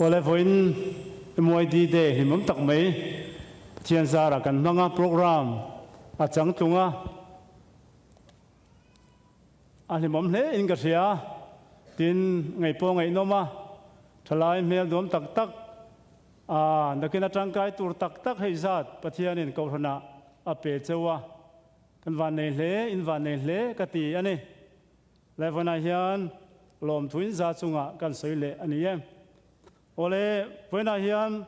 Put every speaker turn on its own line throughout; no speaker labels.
Awle vawiin MYD Day hlimawm tak mai Pathian zarah kan hmang a, program a changtlung a, a hlimawm hle in ka hria. Tin, ngaihpawh ngaihnawm a, thalai hmel duam tak tak a, nakin a tangkai tur tak tak hei zat Pathianin Kohhranah a pe cheu a, kan vannei hle, in vannei hle ka ti a ni. Laivawnah hian lawmthu in za chungah kan sawi leh a ni e. Awle, vawiinah hian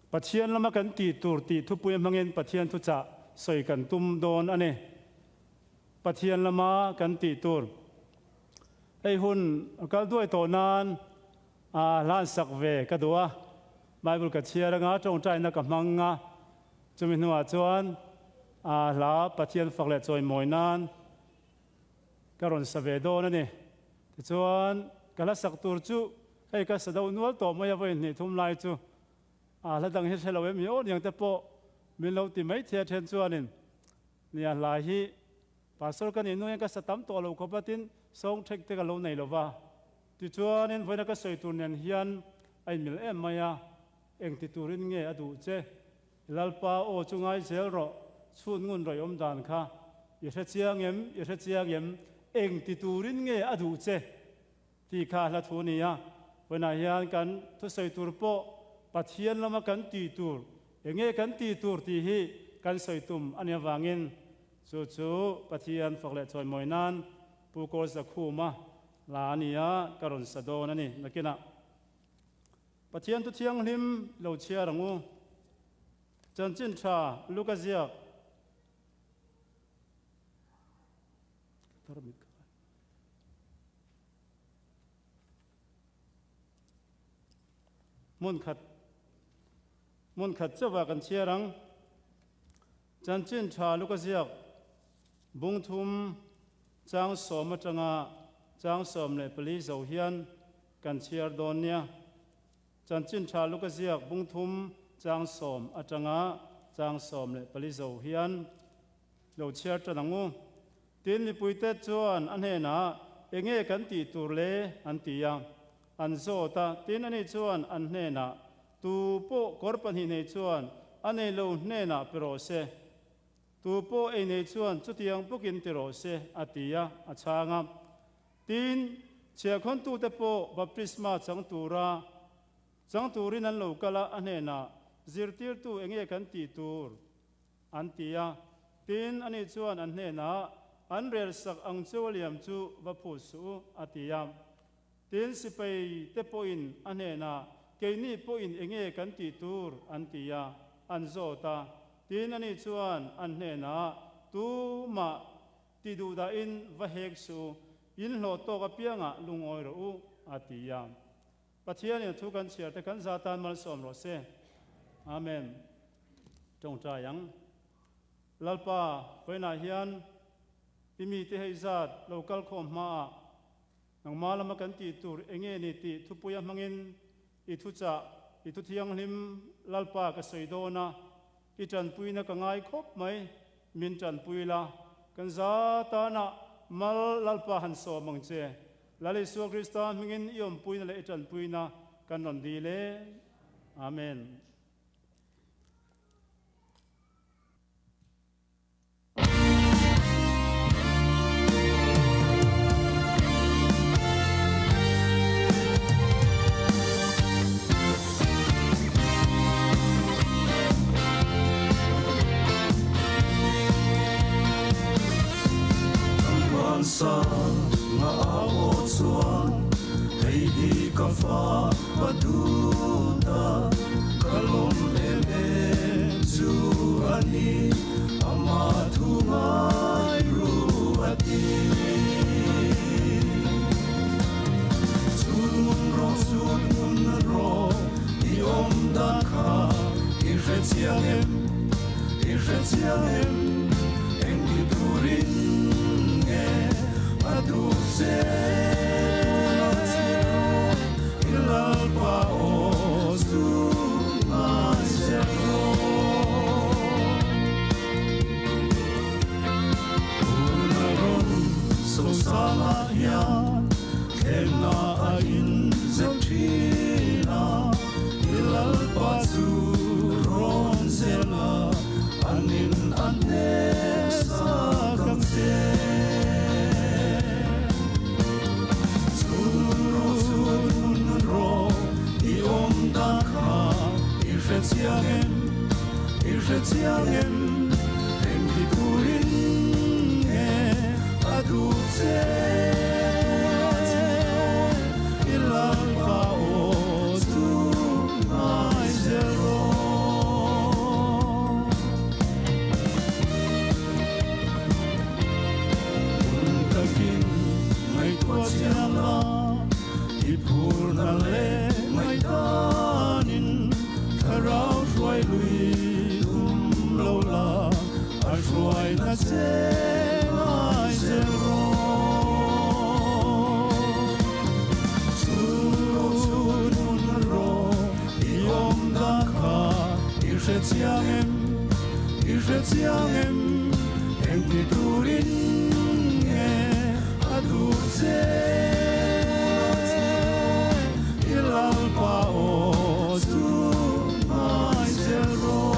Pathian lama kan tih tur tih thupui hmangin Pathian thuchah sawi kan tum dawn a ni. Pathian lama kan tih tur. Hei hun a kal duai tawh nan a hlan sak ve ka duh a. Bible ka chhiar anga tawngtaina ka hmang a, chumi hnuah chuan a hla Pathian fak leh chawimawi nan Ka rawn sa ve dawn a ni. Tichuan, ka hla sak tur chu hei ka sa deuh nual tawh mai a, vawi hnih thum lai chu a hla dang hi hre lo em i aw niang te pawh min lo ti mai thei a then chuanin nia hla hi Pastor ka nih hnuaiin ka sa tam tawh lo khawp a tin sawng thek te ka lo nei lo va. Tichuanin vawiina ka sawi tur nen hian a inmil em mai a, engti turin nge a duh che? Lalpa aw chu ngai zel rawh, chhun ngun rawih awm dan kha i hre chiang em, i hre chiang em, eng ti turin nge a duh che? tih kha hla thu a ni a. Vawiinah hian kan thusawi tur pawh Pathian lama kan tih tur, eng nge kan tih tur tih hi kan sawi tum a nih avangin chu chu Pathian fak leh chawimawi nan Pu Kawlzakhuma hla a ni a, ka rawn sa dawn a ni nakinah. Pathian thu thianghlim lo chhiar ang u. Chanchin tha Luka ziak. Hmun khat hmun khat chauhah kan chhiar ang. Chanchin tha Luka ziak bung thum chang sawm atanga chang 14 zo hian Kan chhiar dawn nia. Chanchin tha Luka ziak bung thum chang sawm atanga chang 14 zo hian lo chhiar tan ang u. Tin, mipuite chuan a hnenah, Enge kan tih tur le? an ti a. An zawt a. Tin, ani chuan an hnenah, Tu pawh kawr pahnih nei chuan a nei lo hnenah pe rawh se. Tu pawh ei nei chuan chutiang bawkin ti rawh se, a ti a, a chhang a. Tin, chhiahkhawntute pawh baptisma chang tura chang turin an lo kal a, a hnenah, Zirtirtu enge kan tih tur? an ti a. Tin, ani chuan an hnenah, An rel sak ang chu a liam chu va phut suh u, a ti a. Tin, sipai te pawhin a hnenah, Keini pawhin enge kan tih tur? an ti a, an zawt a. Tin, ani chuan an hnenah, Tumah Ti duh dahin va hek suh u, in hlawh tawk apiangah lungawi rawh u, a ti a. Pathianin a thu kan chhiar te kan za tan malsawm rawh se. Amen. Tawngtai ang. Lalpa, vawiinah hian i mite hei zat lo kal khawm hmaah nangmah lama kan tih tur enge ni tih thupuia hmangin i thuchah, i thu thianghlim Lalpa ka sawi dawn a, I tanpuina ka ngai khawp mai, min tanpui la, kan za tana mal Lalpa han sawm ang che. Lal Isua Krista hmingin i awmpuina leh i tanpuina kan rawn dil e. Amen. hre chiang em? Eng ti turin nge a duh che? I lalpa aw chu ngai zel rawh. Hun takin ngaihtuah chiang la, i phurna leh ngaihdanin thlarau hruai lui tum lo la, a hruaina che ngai zel rawh. Chhun hun rawh i awm dan kha i hre chiang em, i hre chiang em, engti turin nge a duh che? I lalpa aw chu ngai zel rawh.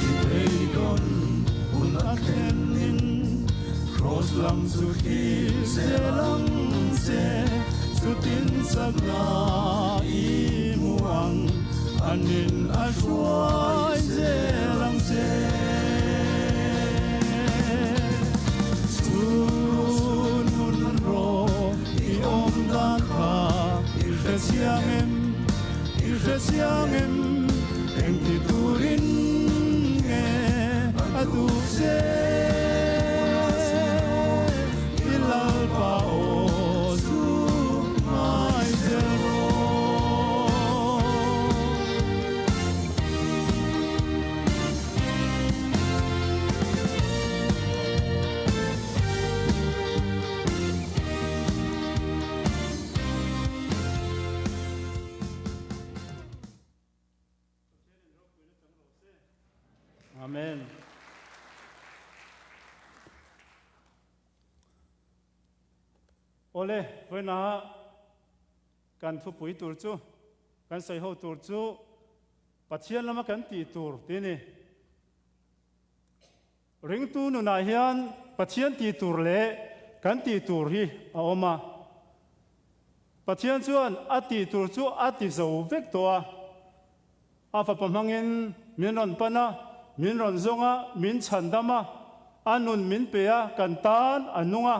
I beidawn hun a thlenin Kraws lam chu thlir zel ang che, chutin chakna i hmu ang, anin a hruai zel ang che. Chhun hun rawh i awm dan kha i hre chiang em, i hre chiang em, engti turin nge a duh che? I lalpa aw chu ngai zel rawh. Amen. Awle, vawiina kan thupui tur chu, kan sawi ho tur chu Pathian lama kan tih tur tih a ni. Ringtu nunah hian Pathian tih tur leh kan tih tur hi a awm a. Pathian chuan a tih tur chu a ti zo vek tawh a. A fapa hmangin min rawn pan a, min rawn zawng a, min chhandam a, a nun min pe a, kan tan a nung a.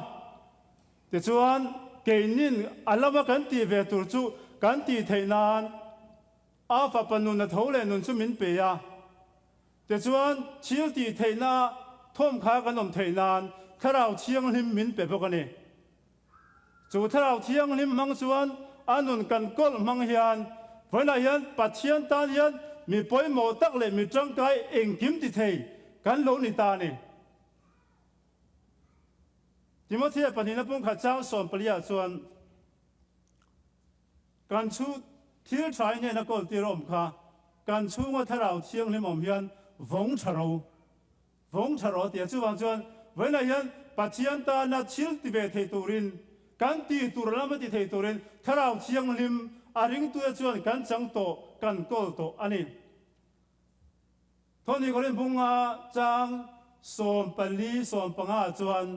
Tichuan, keinin a lama kan tih ve tur chu kan tih theih nan a fapa nun a tho leh nun chu min pe a. Tichuan, thil tih theihna thawm kha kan awm theih nan Thlarau Thianghlim min pe bawk a ni. Chu Thlarau Thianghlim hmang chuan a nun kan kawlh hmang hian vawiinah hian Pathian tan hian mi pawimawh tak leh mi tangkai engkim ti thei kan lo ni ta a ni. Timothea pahnihna pungkhat chang sawmpaliah chuan Kan chu thil tha i hnena kawl tir awm kha kan chhunga Thlarau Thianghlim awm hian vawng tha ro, vawng tha ro tia. Chuvang chuan vawiinah hian Pathian tana thil ti ve thei turin, kan ti tur lama ti thei turin Thlarau Thianghlim a ringtute chuan kan chang tawh, kan kawl tawh a ni. Thawhni Korin bunga chang 14, 15 ah chuan,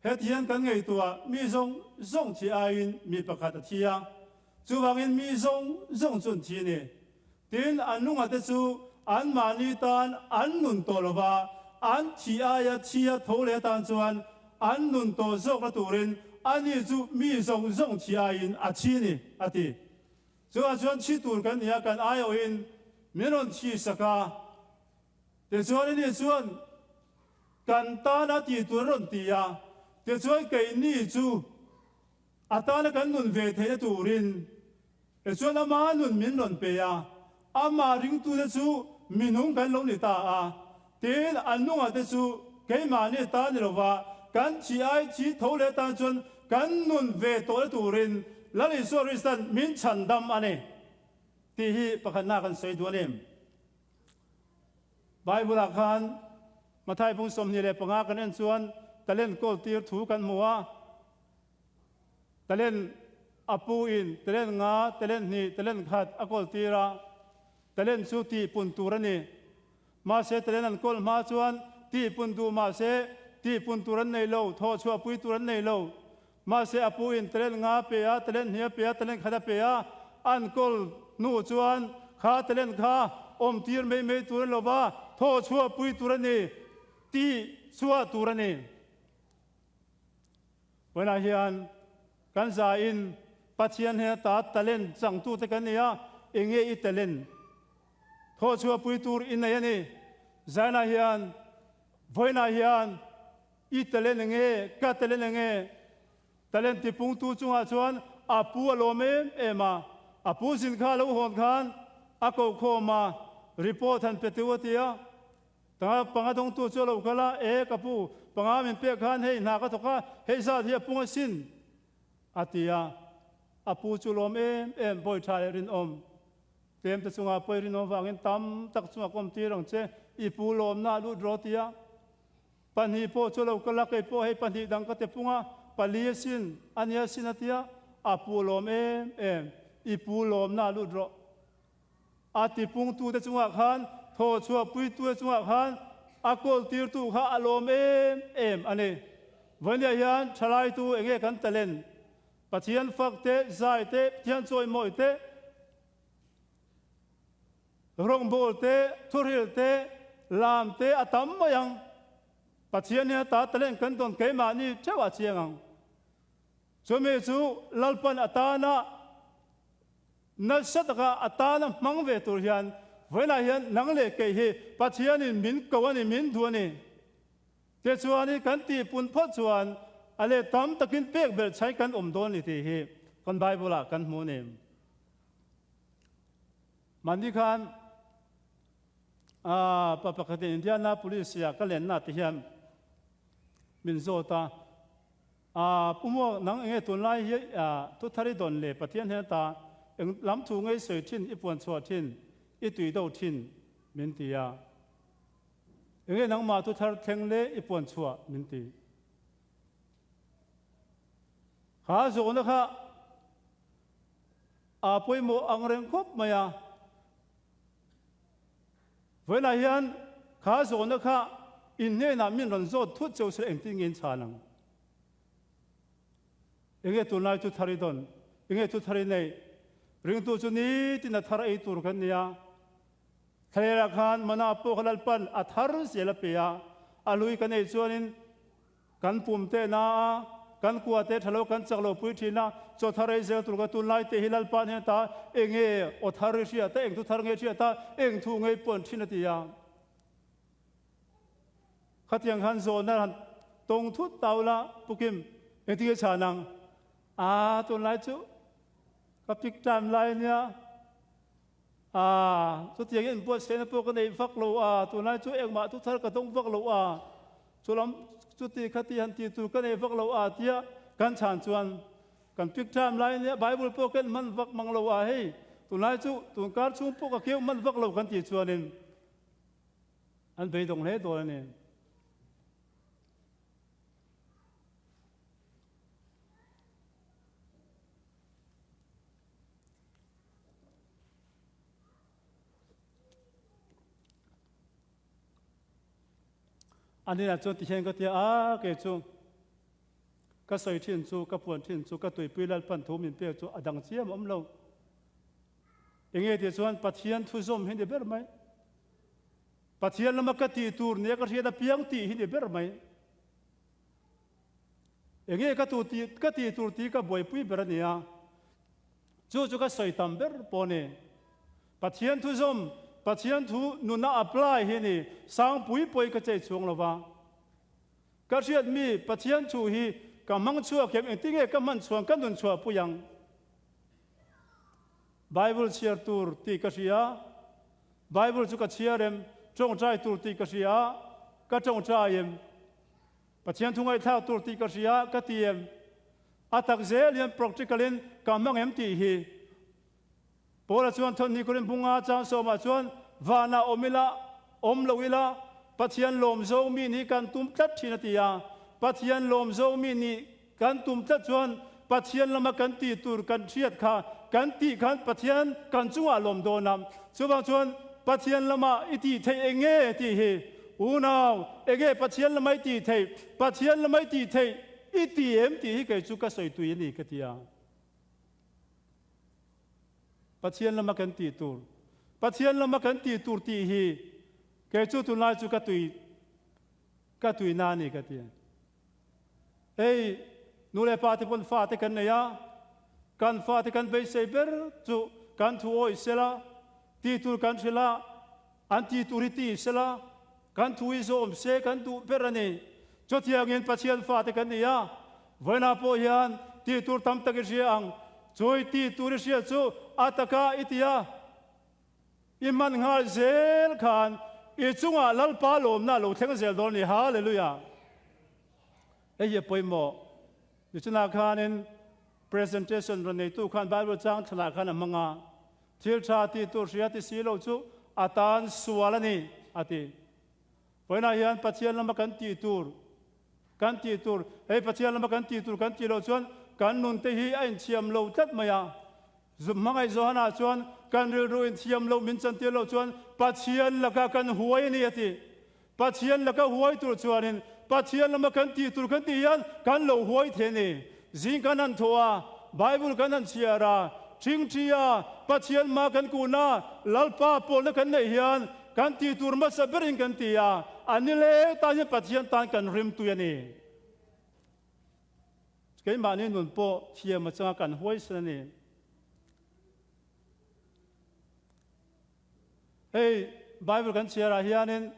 Heti hian kan ngaihtuah, mi zawng zawng thi aiin mi pakhat a thi a, chuvangin mi zawng zawng chu an thi a ni. Tin, an lungate chu anmahni tan an nun tawh lo va, an thi aia thi a tho leh atan chuan an nun tawh zawkna turin ani chu mi zawng zawng thi aiin a thi a ni, a ti. Chuvang chuan thi tur kan ni a, kan aiawhin min rawn thi sak a. Tichuan ani chuan, Kan tana tih tur a rawn ti a, tichuan keini chu a tana kan nun ve theihna turin tichuan ama nun min rawn pe a, amah ringtute chu minung kan lo ni ta a, tin an nungah te chu keimahni ta ni lova kan thi ai thi tho leh tan chuan kan nun ve tawhna turin Lal Isua Kristan min chhandam a ni tih hi pakhatna kan sawi duh a ni. Bible-ah khan Mathai bung 25 kan en chuan talent kawl tir thu kan hmu a, talent. A pu in talent nga, talent hnih, talent khat a kawl tir a. Talent chu tih pun tur a ni. Mahse talent an kawl hma chuan tih pun duh mahse tih pun tur an nei lo, thawh chhuah pui tur an nei lo. Mahse a pu in talent nga pe a, talent hnih a pe a, talent khat a pe a, an kawl hnu chuan kha talent kha awm tir mai mai tur a ni lo va, thawh chhuah pui tur a ni, tih chhuah tur a ni. Vawiinah hian kan zain Pathian hnena ta talent changtute kan ni a, enge i talent? Thawhchhuahpui tur i nei a ni. Zainah hian vawiinah hian i talent enge, ka talent enge? Talent tipungtu chungah chuan a pu a lawm em em a, a pu zin kha a lo hawn khan a kokhawm a, report han pe teuh a ti a. Tanga panga dawngtu chu a lo kal a, E ka pu, panga min pek khan hei hna ka thawk a, hei zat hi a pung asin, a ti a. A pu chu lawm em em, Bawi tha leh rinawm, tlem te chungah pawi rinawm vangin tam tak chungah ka awm tir ang che, i pu lawmna a lut rawh, a ti a. Pahnih pawh chu a lo kal a, kei pawh hei pahnih dang ka ti pung a, pali asin, a nia asin, a ti a. A pu lawm em em, I pu lawmna a lut rawh. A tipungtute chungah khan, thawhchhuahpuitute chungah khan a kawltirtu kha a lawm em em a ni. Vawinia hian thalaitu enge kan talent? Pathian fak te, zai te, Pathian chawimawi te, rawngbâwl te, thurhil te, lam te a tam mai ang. Pathian hian ta talent kan dawn keimahni theuh a chiang ang. Chumi chu Lalpan atana Nasa taka a tana hmang ve tur hian vawiinah hian nang leh kei hi Pathianin min ko a ni, min duh a ni. Tichuan i kan tihpun phawt chuan a leh tam takin pek belh chhai kan awm dawn ni tih hi kan Bible-ah kan hmu a ni. Mahni khan pa pakhatin Indianapolis-ah ka lenna ti hian min zawt a. A, Pu Muak, nang enge tunlai hi thu thar i dawn le? Pathian hian ta eng lam thu ngei sawi thin, i puan chhuah thin, i tui do thin min ti a. Enge nangmah thu thar thleng le i puan chhuah min ti. Kha zawhna kha a pawimawh ang reng khawp mai a. Vawiinah hian kha zawhna kha in hnenah min rawn zawt thut cheu sela engtin nge in chhan ang? Enge tunlai chu thar i dawn? Enge chu thar i neih? Ringtu chu nitin a thar ei tur kan nia. Thlalerah khan mana pawh kha Lalpan a thar zel a pe a, a hlui kan ei chuanin Kan pum te na a, kan kua te tha lo kan chak lo pui thin a, chaw thar ei zel tur ka tunlai te hi Lalpa hnen ta enge aw thar i hriat a, eng thu thar nge hriat a, eng thu ngei pawn thin a ti a. Khatiang khan zawhna han tawng thut tau la Pu Kim, engtin nge chhan ang? Aa tunlai chu ka pick time lai ania. A, chutiang in buatsaihna pawh ka nei vak lo a, tunlai chu engmah thu thar ka dawng vak lo a, chulam chuti khati han ti tur ka nei vak lo a tia kan chhan chuan kan pick time lai nia Bible pawh ka en hman vak mang lo a hei tunlai chu tunkar chhung pawh ka keu hman vak lo kan tih chuanin an beidawng hle dawn a ni. Anina chuan tihian ka tia a, kei chu ka sawi thin chu, ka puan thin chu, ka tuipui Lalpan thu min pek chu a dang chiam awm lo. Enge tih chuan Pathian thu zawm hi ni ber mai. Pathian lama ka tih tur nia ka hriat apiang tih hi ni ber mai. Enge ka tu tih ka tih tur tih ka buaipui ber a ni a. Chu chu ka sawi tam ber pawh a ni. Pathian thu zawm, Pathian thu nuna apply hi ni sangpui pawi ka chei chhuang lo va. Ka hriat mi Pathian thu hi ka hmang chhuak hiam engtinge ka hman chhuang ka nun chhuah pui ang. Bible chhiar tur tih ka hria, Bible chu ka chhiar em, tawngtai tur tih ka hria, ka tawngtai em. Pathian thu ngaihthlak tur tih ka hria ka ti em? A tak zel hian practical in ka hmang em tih hi. Paula chuan Thawhni Korin bunga chang sawmah chuan vanah awm ila, awm lo ila, Pathian lawm zo mi nih kan tum tlat thin a ti a. Pathian lawm zo mi nih kan tum tlat chuan Pathian lama kan tih tur kan hriat kha kan tih khan Pathian kan chungah lawm dawn a. Chuvang chuan Pathian lama i tih theih eng nge tih hi unau enge Pathian lama i tih theih, Pathian lama i tih theih i ti em tih hi kei chu ka sawi tui a ni ka ti a. Pathian lama kan tih tur, Pathian lama kan tih tur tih hi kei chu tunlai chu ka tui ka tui na a ni ka ti. Hei nu leh pa te pawn fa te kan nei a, kan fa te kan beisei ber chu kan thu awih sela, tih tur kan hrilh a, an tih tur hi ti sela, kan thu hi zawm se kan duh ber a ni. Chutiangin Pathian fa te kan ni a, vawiinah pawh hian tih tur tam tak i hria ang, chui tih tur i hria chu a taka i ti a, I hman nghal zel khan i chungah Lalpa lawmna a lo thleng zel dawn a ni. Hallelujah! Hei hi a pawimawh. Nichunah khanin presentation rawn neitu khan Bible chang thlanah khan a hmang a, Thil tha tih tur hria ti si lo chu a tan sual a ni, a ti. Vawiinah hian Pathian lama kan tih tur, kan tih tur, hei Pathian lama kan tih tur kan tih loh chuan kan nunte hi a inthiam lo tlat mai a. Hmangaih Johana chuan kan rilru inthiam lo min chantir loh chuan Pathian laka kan huai a ni a ti. Pathian laka huai tur chuanin Pathian lama kan tih tur kan tih hian kan lo huai thei a ni. Zing kan han thaw a, Bible kan han chhiar a, ṭhingṭhi a, Pathian hma kan kun a, Lalpa pawlna kan neih hian kan tih tur hmasa berin kan ti a, a ni le tan hian Pathian tan kan rimtui a ni. Keimahni nun pawh thiam atanga kan huaisen a ni. Hei Bible kan chhiarah hianin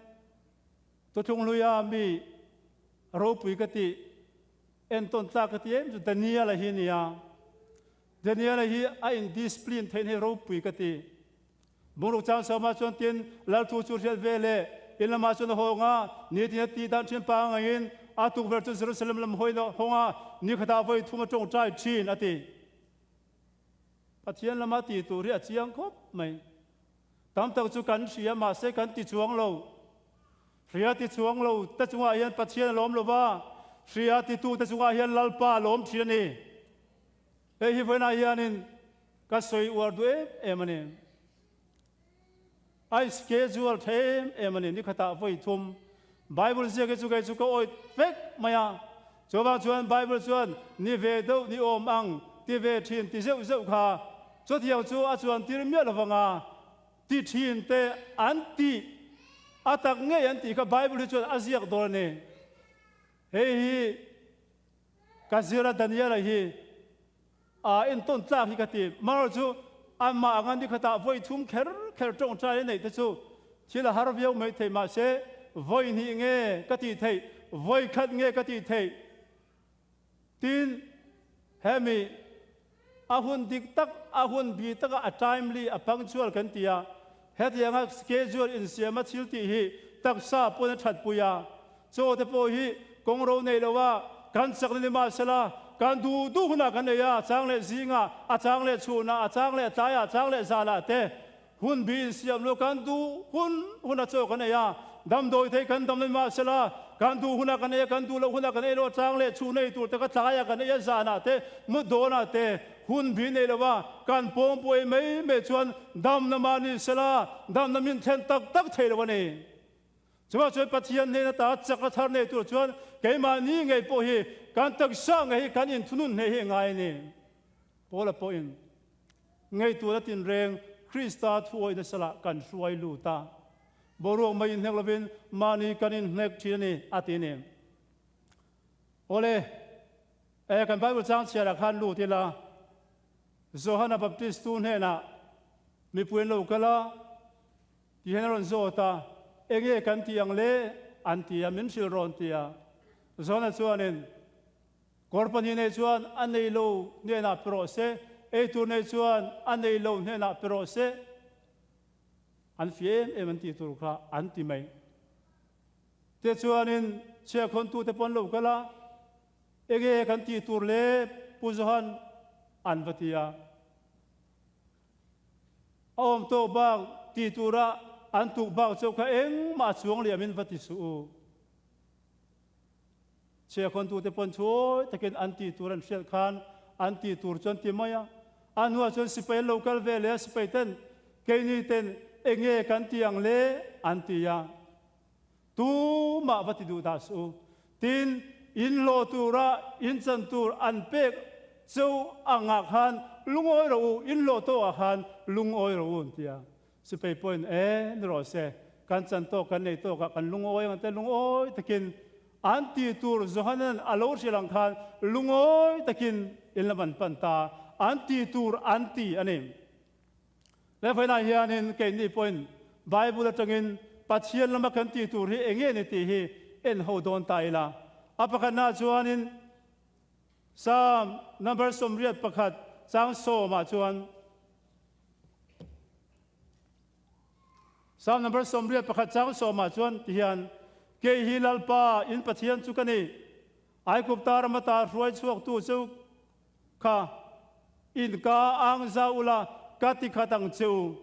Thuthlung Hluia mi ropui ka tih entawn tlak ka ti em chu Daniel-a hi a ni a. Daniel-a hi a in-discipline theihna hi ropui ka ti. Bungruk chang sawmah chuan tin Lalthu chu hriat ve leh in lamah chuan a hawng a, nitin a tih dan thin pangaiin a tukverh chu Jerusalem lam hawiin a hawng a, ni khatah vawi thum a tawngtai thin a ti. Pathian lama tih tur hi a chiang khawp mai. Tam tak chu kan hria mahse kan ti chuang lo. Hria ti chuang lo te chungah hian Pathian a lawm lo va, hria titu te chungah hian Lalpa a lawm thin a ni. Hei hi vawiinah hianin ka sawi uar duh em em a ni. A schedule tha em em a ni, ni khatah vawi thum. Bible ziak hi chu kei chu ka awih vek mai a. Chuvang chuan Bible chuan ni ve deuh ni awm ang ti ve thin ti zeuh zeuh kha chutiang chu a chuan tir miah lovang a ti thin te an tih a tak ngei an tih kha Bible hi chuan a ziak dawn a ni. Hei hi Ka zir a Daniela hi a entawn tlak hi ka ti. Marawh chu amah anga nikhatah vawi thum kher kher tawngtai a neih te chu thil a har viau mai thei mahse vawi hnih nge ka tih theih, vawi khat nge ka tih theih tin hemi a hun dik tak, a hun bi taka a timely, a punctual kan ti a, hetianga schedule insiama thil tih hi taksa pawn a thatpui a, chaw te pawh hi kawng ro nei lo a, kan chakna ni mahsela kan duh duh hunah kan ei a, a chang leh zingah, a chang leh chhunah, a chang leh tlaiah, a chang leh zanah te hun bi insiam lo kan duh hun huna chaw kan ei a, damdawi thei kan dam lo nimahsela kan duh hunah kan ei a, kan duh loh hunah kan ei lo a, chang leh chhun ei tur te kha tlaiah kan ei a, zanah te mut dawnah te hun bi nei lo a, kan pawng pawh ei mai mai chuan damna mah ni sela damna min thlen tak tak thei lo a ni. Chuvang chuan Pathian hnena ta chak a thar nei tur chuan keimahni ngei pawh hi kan taksa ngei hi kan inthunun hneh hi a ngai a ni. Paula pawhin Ngeitura tinreng Krista thuawih nasa lah kan hruai lut a, boruak mai inhnek lovin mahni kan inhnek thin a ni, a ti a ni. Awle, e, kan Bible chang chhiarah khan lut ila, Johana Baptistu hnenah mipui an lo kal a, ti hian a rawn zawt a, Enge kan tih ang le? an ti a, min hrilh rawn ti a. Johana chuanin, Kawr pahnih nei chuan a nei lo hnenah pe rawh se, ei tur nei chuan a nei lo hnenah pe rawh se. An fi em em an tih tur kha an ti mai. Tichuanin chhiahkhawntute pawh an lo kal a, Enge kan tih tur le Pu Johan an va ti a. A awm tawk bak tih tura an tuk bak chauh kha engmah a chuang liamin va ti suh u. Chhiahkhawntute pawn thuawi takin an tih tur an hriat khan an tih tur chuan ti mai a. A hnuah chuan sipai an lo kal ve leh a, sipai ten keini ten enge kan ti ang le an ti a. Tumah va ti duh dah suh u. Tin, in hlawh tura in chan tur an pek cheu angah khan lungawi rawh u, in hlawh tawkah khan lungawi rawh u an ti a. Sipai pawhin, E, ni rawh se, kan chan tawk kan nei tawkah kan lungawi ang te lungawi takin an ti tur Johanan a lo hrilh ang khan lungawi takin in lam an pan ta, an ti tur an ti a ni. Levainah hianin keini pawhin Bible atangin Pathian lama kan ti tur hi eng nge ni tih hi en ho dawn ta ila. A pakhatnaah chuanin Psalm number 81 chang sawmah chuan Psalm number 81 chang sawmah chuan ti hian, Kei hi Lalpa in Pathian chu ka ni, Aigupta ram ata hruai chhuaktu chu kha in ka ang zau ula ka ti khat ang che u.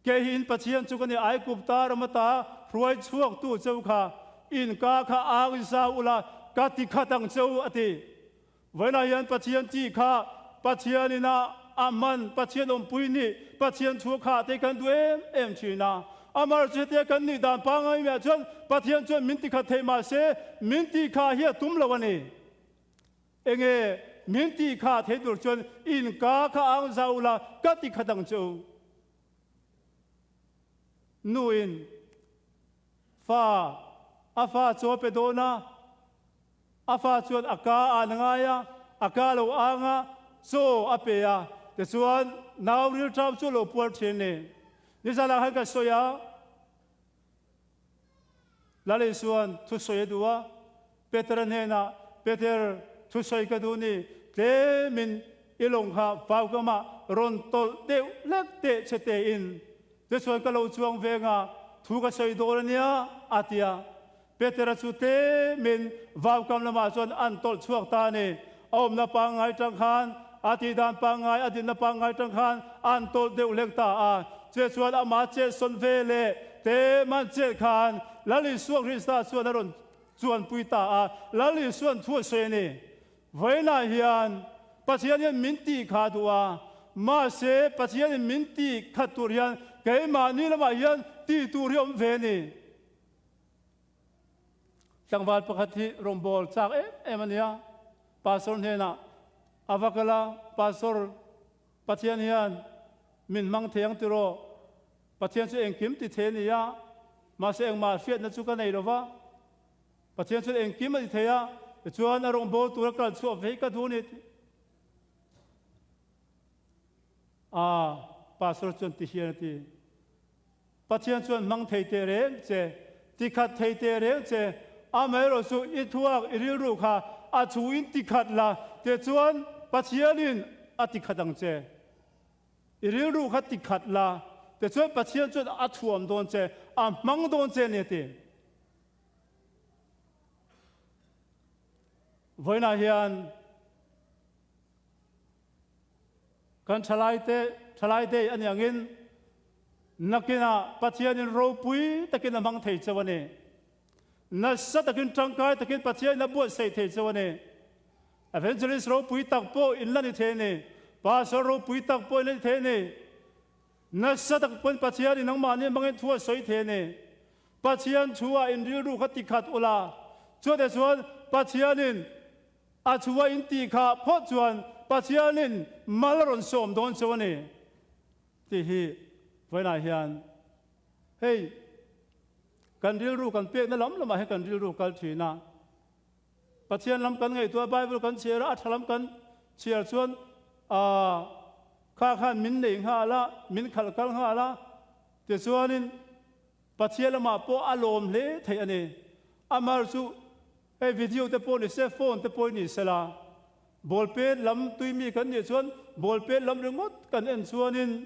Kei hi in Pathian chu ka ni, Aigupta ram ata hruai chhuaktu cheu kha in ka kha ang zau ula ka ti khat ang che u, a ti. Vawiinah hian Pathian tih kha Pathian ina a hman, Pathian awmpui nih, Pathian thu kha te kan duh em em thin a. Amar chu hetia kan nih dan pangngai miah chuan Pathian chuan min ti khat thei mah se min tih kha hi a tum lo a ni. Enge min tih kha thei tur chuan in ka kha ang zau la ka ti khat ang che u. Nu in fa a fa chaw pe dawn a. A fa chuan a ka an ngai a, a ka lo ang a, chaw a pe a, tichuan nau rilṭam chu a lo puar ṭhin ni. Nizanah khan ka sawi a, Lal Isuan thusawi a duh a, Petera hnenah, Peter, thusawi ka duh ni, tlemin i lawng kha vaukamah rawn tawlh deuh hlek teh che tein, tichuan ka lo chuang veng a, thu ka sawi dawn a nia, a ti a. Petera chu tlemin vaukam lamah chuan an tawlh chhuak ta a ni. A awmna pangngai tang khan, a tihdan pangngai, a dinna pangngai tang khan an tawlh deuh hlek ta a. Che chuan amah chetsawn ve leh tlem an chet khan Lal Isua Krista chuan a rawn chuanpui ta a. Lal Isua'n thu a sawi a ni. Vawiinah hian Pathian hian min tih kha a duh a, mahse Pathianin min tih khat tur hian keimahni lamah hian tih tur hi a awm ve a ni. Tlangval pakhat hi rawngbâwl châk êm êm a ni a, Pastor hnênah a va kal a, Pastor, Pathian hian min hmang thei ang tiraw? Pathian chu engkim ti thei a ni a, mahse engmah hriatna chu ka nei lo va. Pathian chuan engkim a ti thei a, tichuan a rawngbâwl tûra kal chhuah ve hi ka duh a ni tih. A, Pastor chuan ti hian a ti. Pathian chuan hmang thei teh reng che, tikhat thei teh reng che, amaherawh chu i thuak i rilru kha a chu in tikhat la teh chuan Pathianin a tikhat ang che. I rilru kha tikhat la teh chuan Pathian chuan a thuam dawn che, a hmang dawn che a ni a ti. Vawiinah hian Kan thalaite, thalai day a ni angin nakinah Pathianin ropui takin a hmang thei cheu a ni. Nasa takin tangkai takin Pathianin a buatsaih thei cheu a ni. Evangelist ropui tak pawh in la ni thei a ni. Pastor ropui tak pawh in la ni thei a ni. Nasa tak pawn Pathianin nangmahni hmangin thu a sawi thei a ni. Pathian thu ah in rilru kha tikhat ula, chuatah chuan Pathianin A chu a intih kha phawt chuan Pathianin mal a rawn sawm dawn cheu a ni tih hi vawiinah hian hei kan rilru kan pekna lam lamah hian kan rilru kal thin a. Pathian lam kan ngaihtuah a, Bible kan chhiar a, a tha lam kan chhiar chuan kha khan min nei nghal a, min khalh kal nghal a, tichuanin Pathian lamah pawh a lawm hle theih a ni. Amar chu Hei video te pawh ni se, phone te pawh ni sela, ball pet lam tui mi kan nih chuan ball pet lam ringawt kan en chuanin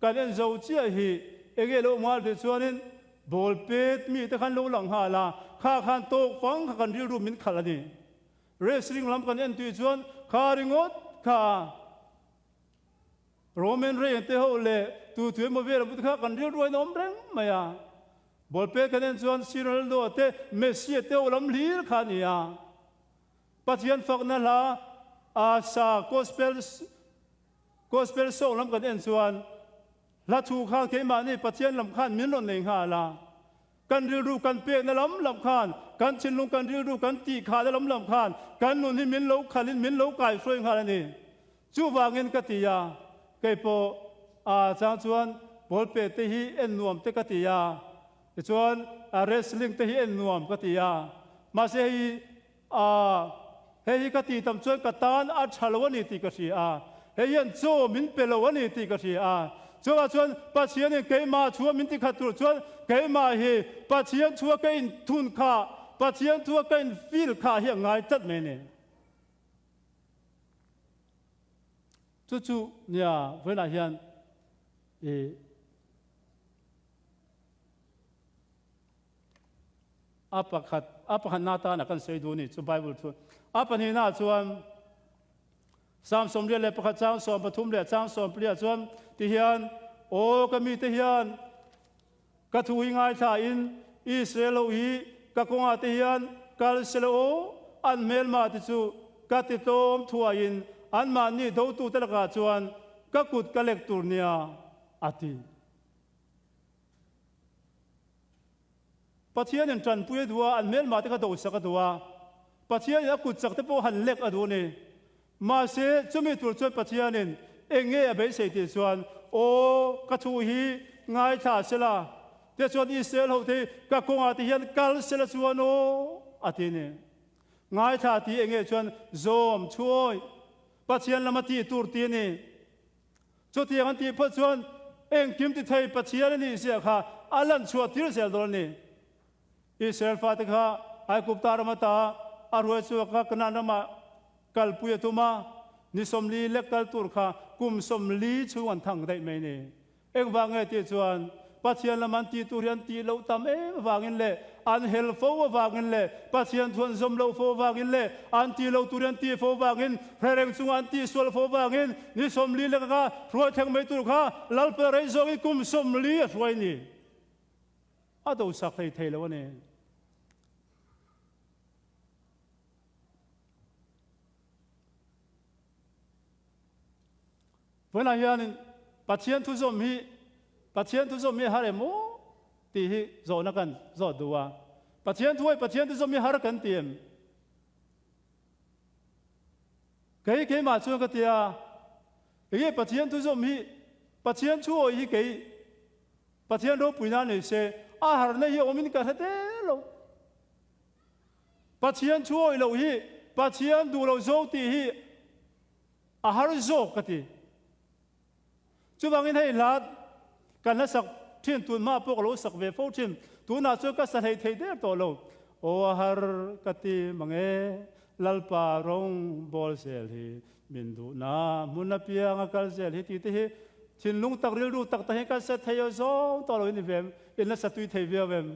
kan en zo chiah hi enge lo nghal tih chuanin ball pet mi te khan lo lang nghal a, kha khan tawk fang kha kan rilru min khalh a ni. Wrestling lam kan en tih chuan kha ringawt kha Roman Reign te ho leh tu tu emaw vel ang te kha kan rilru a inawm reng mai a. Ball pek kan en chuan C Ronaldo te, Messi te ho lam hlir kha a ni a. Pathian fakna hla a sa gospel gospel song lam kan en chuan hla thu khan keimahni Pathian lam khan min rawn nei nghal a. Kan rilru kan pekna lam lam khan, kan thinlung kan rilru kan tih khahna lam lam khan kan nun hi min lo khalhin min lo kaihruai nghal a ni. Chuvangin ka ti a, kei pawh a chang chuan ball pet te hi en nuam te ka ti a, tichuan wrestling te hi en nuam ka ti a, mahse hei a hei hi ka tih tam chuan ka tan a tha lo a ni tih ka hria a, hei hian chaw min pe lo a ni tih ka hria a, chuvang chuan Pathianin keimah chhua min ti khat tur chuan keimah hi Pathian chhua ka inthun kha, Pathian chhua ka in feel kha hi a ngai tlat mai a ni. Chu chu nia vawiinah hian i a pakhat a pakhatna atana kan sawi duh ni chu Bible thu a pahnihna chuan Psalm 91 chang 13 leh chang 14 chuan ti hian aw ka mite hian Ka thu hi ngaithla in Israel ho hi ka kawngah te hian kal se lo aw, an hmelma te chu ka ti tlawm thuai in anmahni dotute lakah chuan ka kut ka lek tur nia, a ti. Pathianin tanpui a duh a, an hmelma te kha dosak a duh a, Pathianin a kut chak te pawh han lek a duh a ni. Mahse, chumi tur chuan Pathianin eng nge a beisei tih chuan, Aw, ka thu hi ngaithla sela, tichuan Israel hote hi ka kawngah te hian kal sela chuan aw, a ti a ni. Ngaithla tih eng nge chuan zawm thuawi, Pathian lama tih tur tih a ni. Chutiang an tih phawt chuan engkim ti thei Pathian a nih zia kha a lan chhuah tir zel dawn a ni. Israel fate kha Aigupta ram ata a ruai chhuak kha Kanaan ramah kalpui a tum a, ni 40 lek kal tur kha kum 40 chhung an thang daih mai ni. Engvang nge tih chuan Pathian lam an tih tur hi an tih loh tam em avangin leh an hel fo avangin leh Pathian thu an zawm loh fo avangin leh an tih loh tur hi an tih fo avangin hrereng chunga an tihsual fo avangin ni 40 lek kha hruai thleng mai tur kha Lalpa rei zawngin kum 40 a hruai ni. A do sak hlei thei lo a ni. Vawiinah hianin Pathian thu zawm hi Pathian thu zawm hi har em aw tih hi zawhna kan zawt duh a. Pathian thu hi Pathian thu zawm hi har kan ti em? Kei keimah chuan ka ti a, enge Pathian thu zawm hi Pathian thu awih hi kei Pathian ropuina nei se, a harna hi awmin ka hre der lo. Pathian thu awih loh hi Pathian duh lo zawk tih hi a har zawk ka ti. Chuvangin hei hla kan hla sak thin tun hma pawh ka lo sak ve fo thin, tunah chuan ka sa hlei thei der tawh lo. Aw a har ka ti mange, Lalpa rawng bawl zel hi Min duhna hmun apiang a kal zel hi tih te hi thinlung tak rilru tak tak hian kan set thei aw zawng tawh lo in ni ve em? In la satui thei viau em?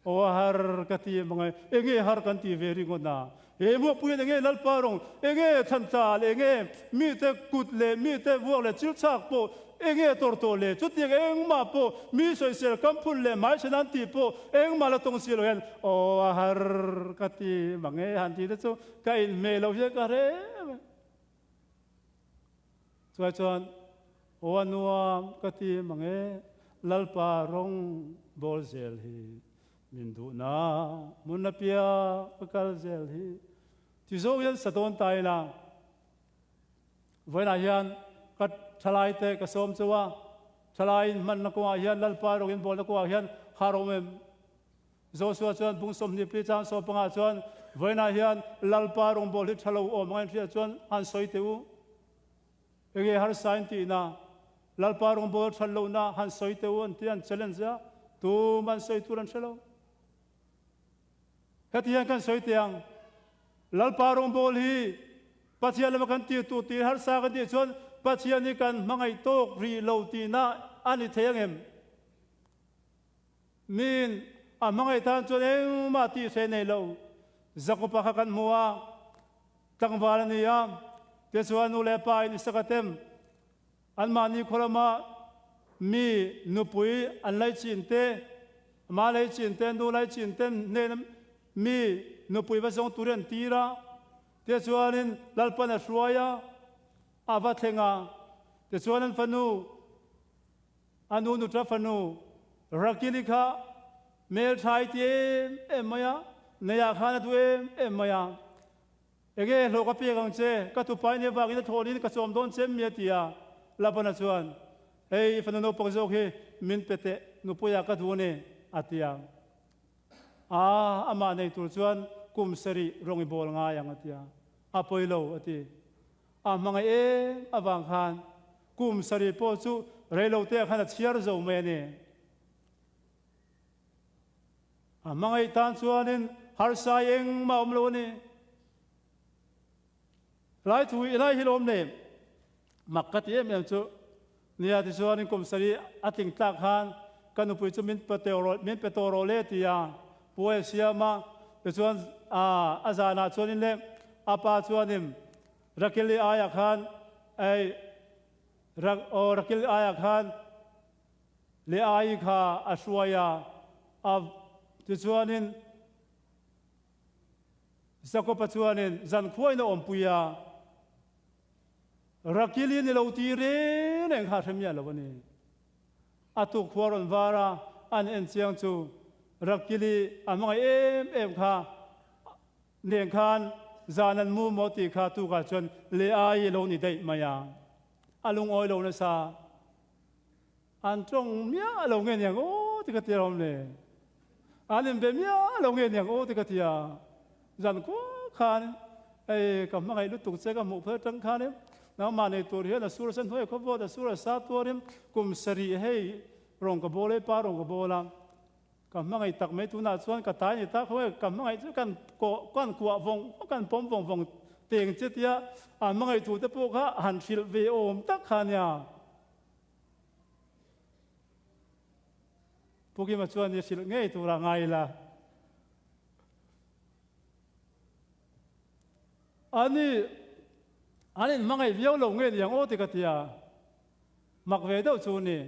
Aw a har ka ti em angai enge har kan ti ve ringawt na? He hmuahpui hian enge Lalpa rawng enge thlanchal enge mite kut leh mite vuak leh chil chhak pawh enge tawr tawh le chutiang engmah pawh mi sawisel kam phun leh hmai chhe nan tih pawh engmah la tawng si lo hian aw a har ka ti em ange han ti te chu Ka inhmeh loh hian ka hre em em. Chuai chuan, Aw a nuam ka ti mang e, Lalpa rawng bawl zel hi min duhna hmun apiang ka kal zel hi. Ti zawng hian sa dawn ta ila, vawiinah hian ka thalaite ka sawm chauh a, thalaiin hmanna kawngah hian Lalpa rawng inbawlna kawngah hian har awm em? Joshua chuan bung 20 pli chang 15 chuan, Vawiinah hian Lalpa rawngbâwl hi ṭha lo awm anga inhriat chuan han sawi teh u. Enge harsa in tihna? Lalpa rawngbâwl ṭhat lohna han sawi teh u an ti an challenge a, tum an sawi tur an hre lo. Heti hian kan sawi teh ang, Lalpa rawngbâwl hi Pathian lama kan tih tur tih harsa kan tih chuan Pathian hi kan hmangaih tâwk rih lo tihna a ni thei ang em? Miin a hmangaih tan chuan engmah tih hreh nei lo. Jakob-a kha kan hmu a, tlangval a ni a, tichuan nu leh pa in Isaka tem anmahni khaw lama mi nupui an laichin te, ama laichin te, nu laichin te hnena mi nupui va zawng turin an tir a. Tichuanin Lalpan a hruai a, a va thleng a. Tichuan an fanu, a nu nuṭa fanu Rakili kha hmelṭha i ti em em mai a, neiah khan a duh em em mai a. Enge hlawh ka pek ang che, ka tupa in avangin a thawlin ka chawm dawn che mi a ti a. Labana chuan, Hei i fanu naupang zawk hi min pe teh, nupuiah ka duh a ni, a ti a. A, amah nei tur chuan kum sarih rawng i bawl ngai ang a ti a. A pawi lo, a ti. A hmangaih em avang khan kum sarih pawh chu reiloteah khan a chhiar zo mai a ni. A hmangaih tan chuanin harsa engmah a awm lo a ni. Lai thu i lai hi lawm nei mak ka ti em em chu. Nia tichuanin kum sarih a tling tlak khan ka nupui chu min pe min pe tawh rawh le ti a puai a siam a. Tichuan a zanah chuanin le a pa chuanin Rakili aiah khan ei aw Rakili aiah khan Leaii kha a hruai a, a tichuanin Jakob-a chuanin zankhuain a awmpui a, Rakili ni lo ti reng reng kha a hre miah lo a ni. A tukkhua rawn var a, an en chiang chu Rakili a hmangaih em em kha nen khan zan an mu maw tih kha tukah chuan Leaii a lo ni daih mai a, a lungawi lo nasa. An tawng miah lo nge niang aw ti ka ti alawm le. An inbe miah lo nge niang aw ti ka ti a. Zan khua khan ei ka hmangaih lutuk che ka hmuh phel atang khanin nangmah nei tur hian a sur a sen hnuai khaw vawt a sur a sa tuarin kum sarih hei rawn ka bawl ei pa rawn ka bawl a. Ka hmangaih tak mai tunah chuan ka tai ni tak ho e, ka hmangaih chu kan kawh kan kuah vawng vawng kan pawm vawng vawng teng che tia a hmangaih thu te pawh kha han hrilh ve awm tak kha nia. Pu Kima chuan i hrilh ngei tura ngai ila. Ani an inhmangaih viau lo nge niang aw ti ka tia. Mak ve deuh chu ni.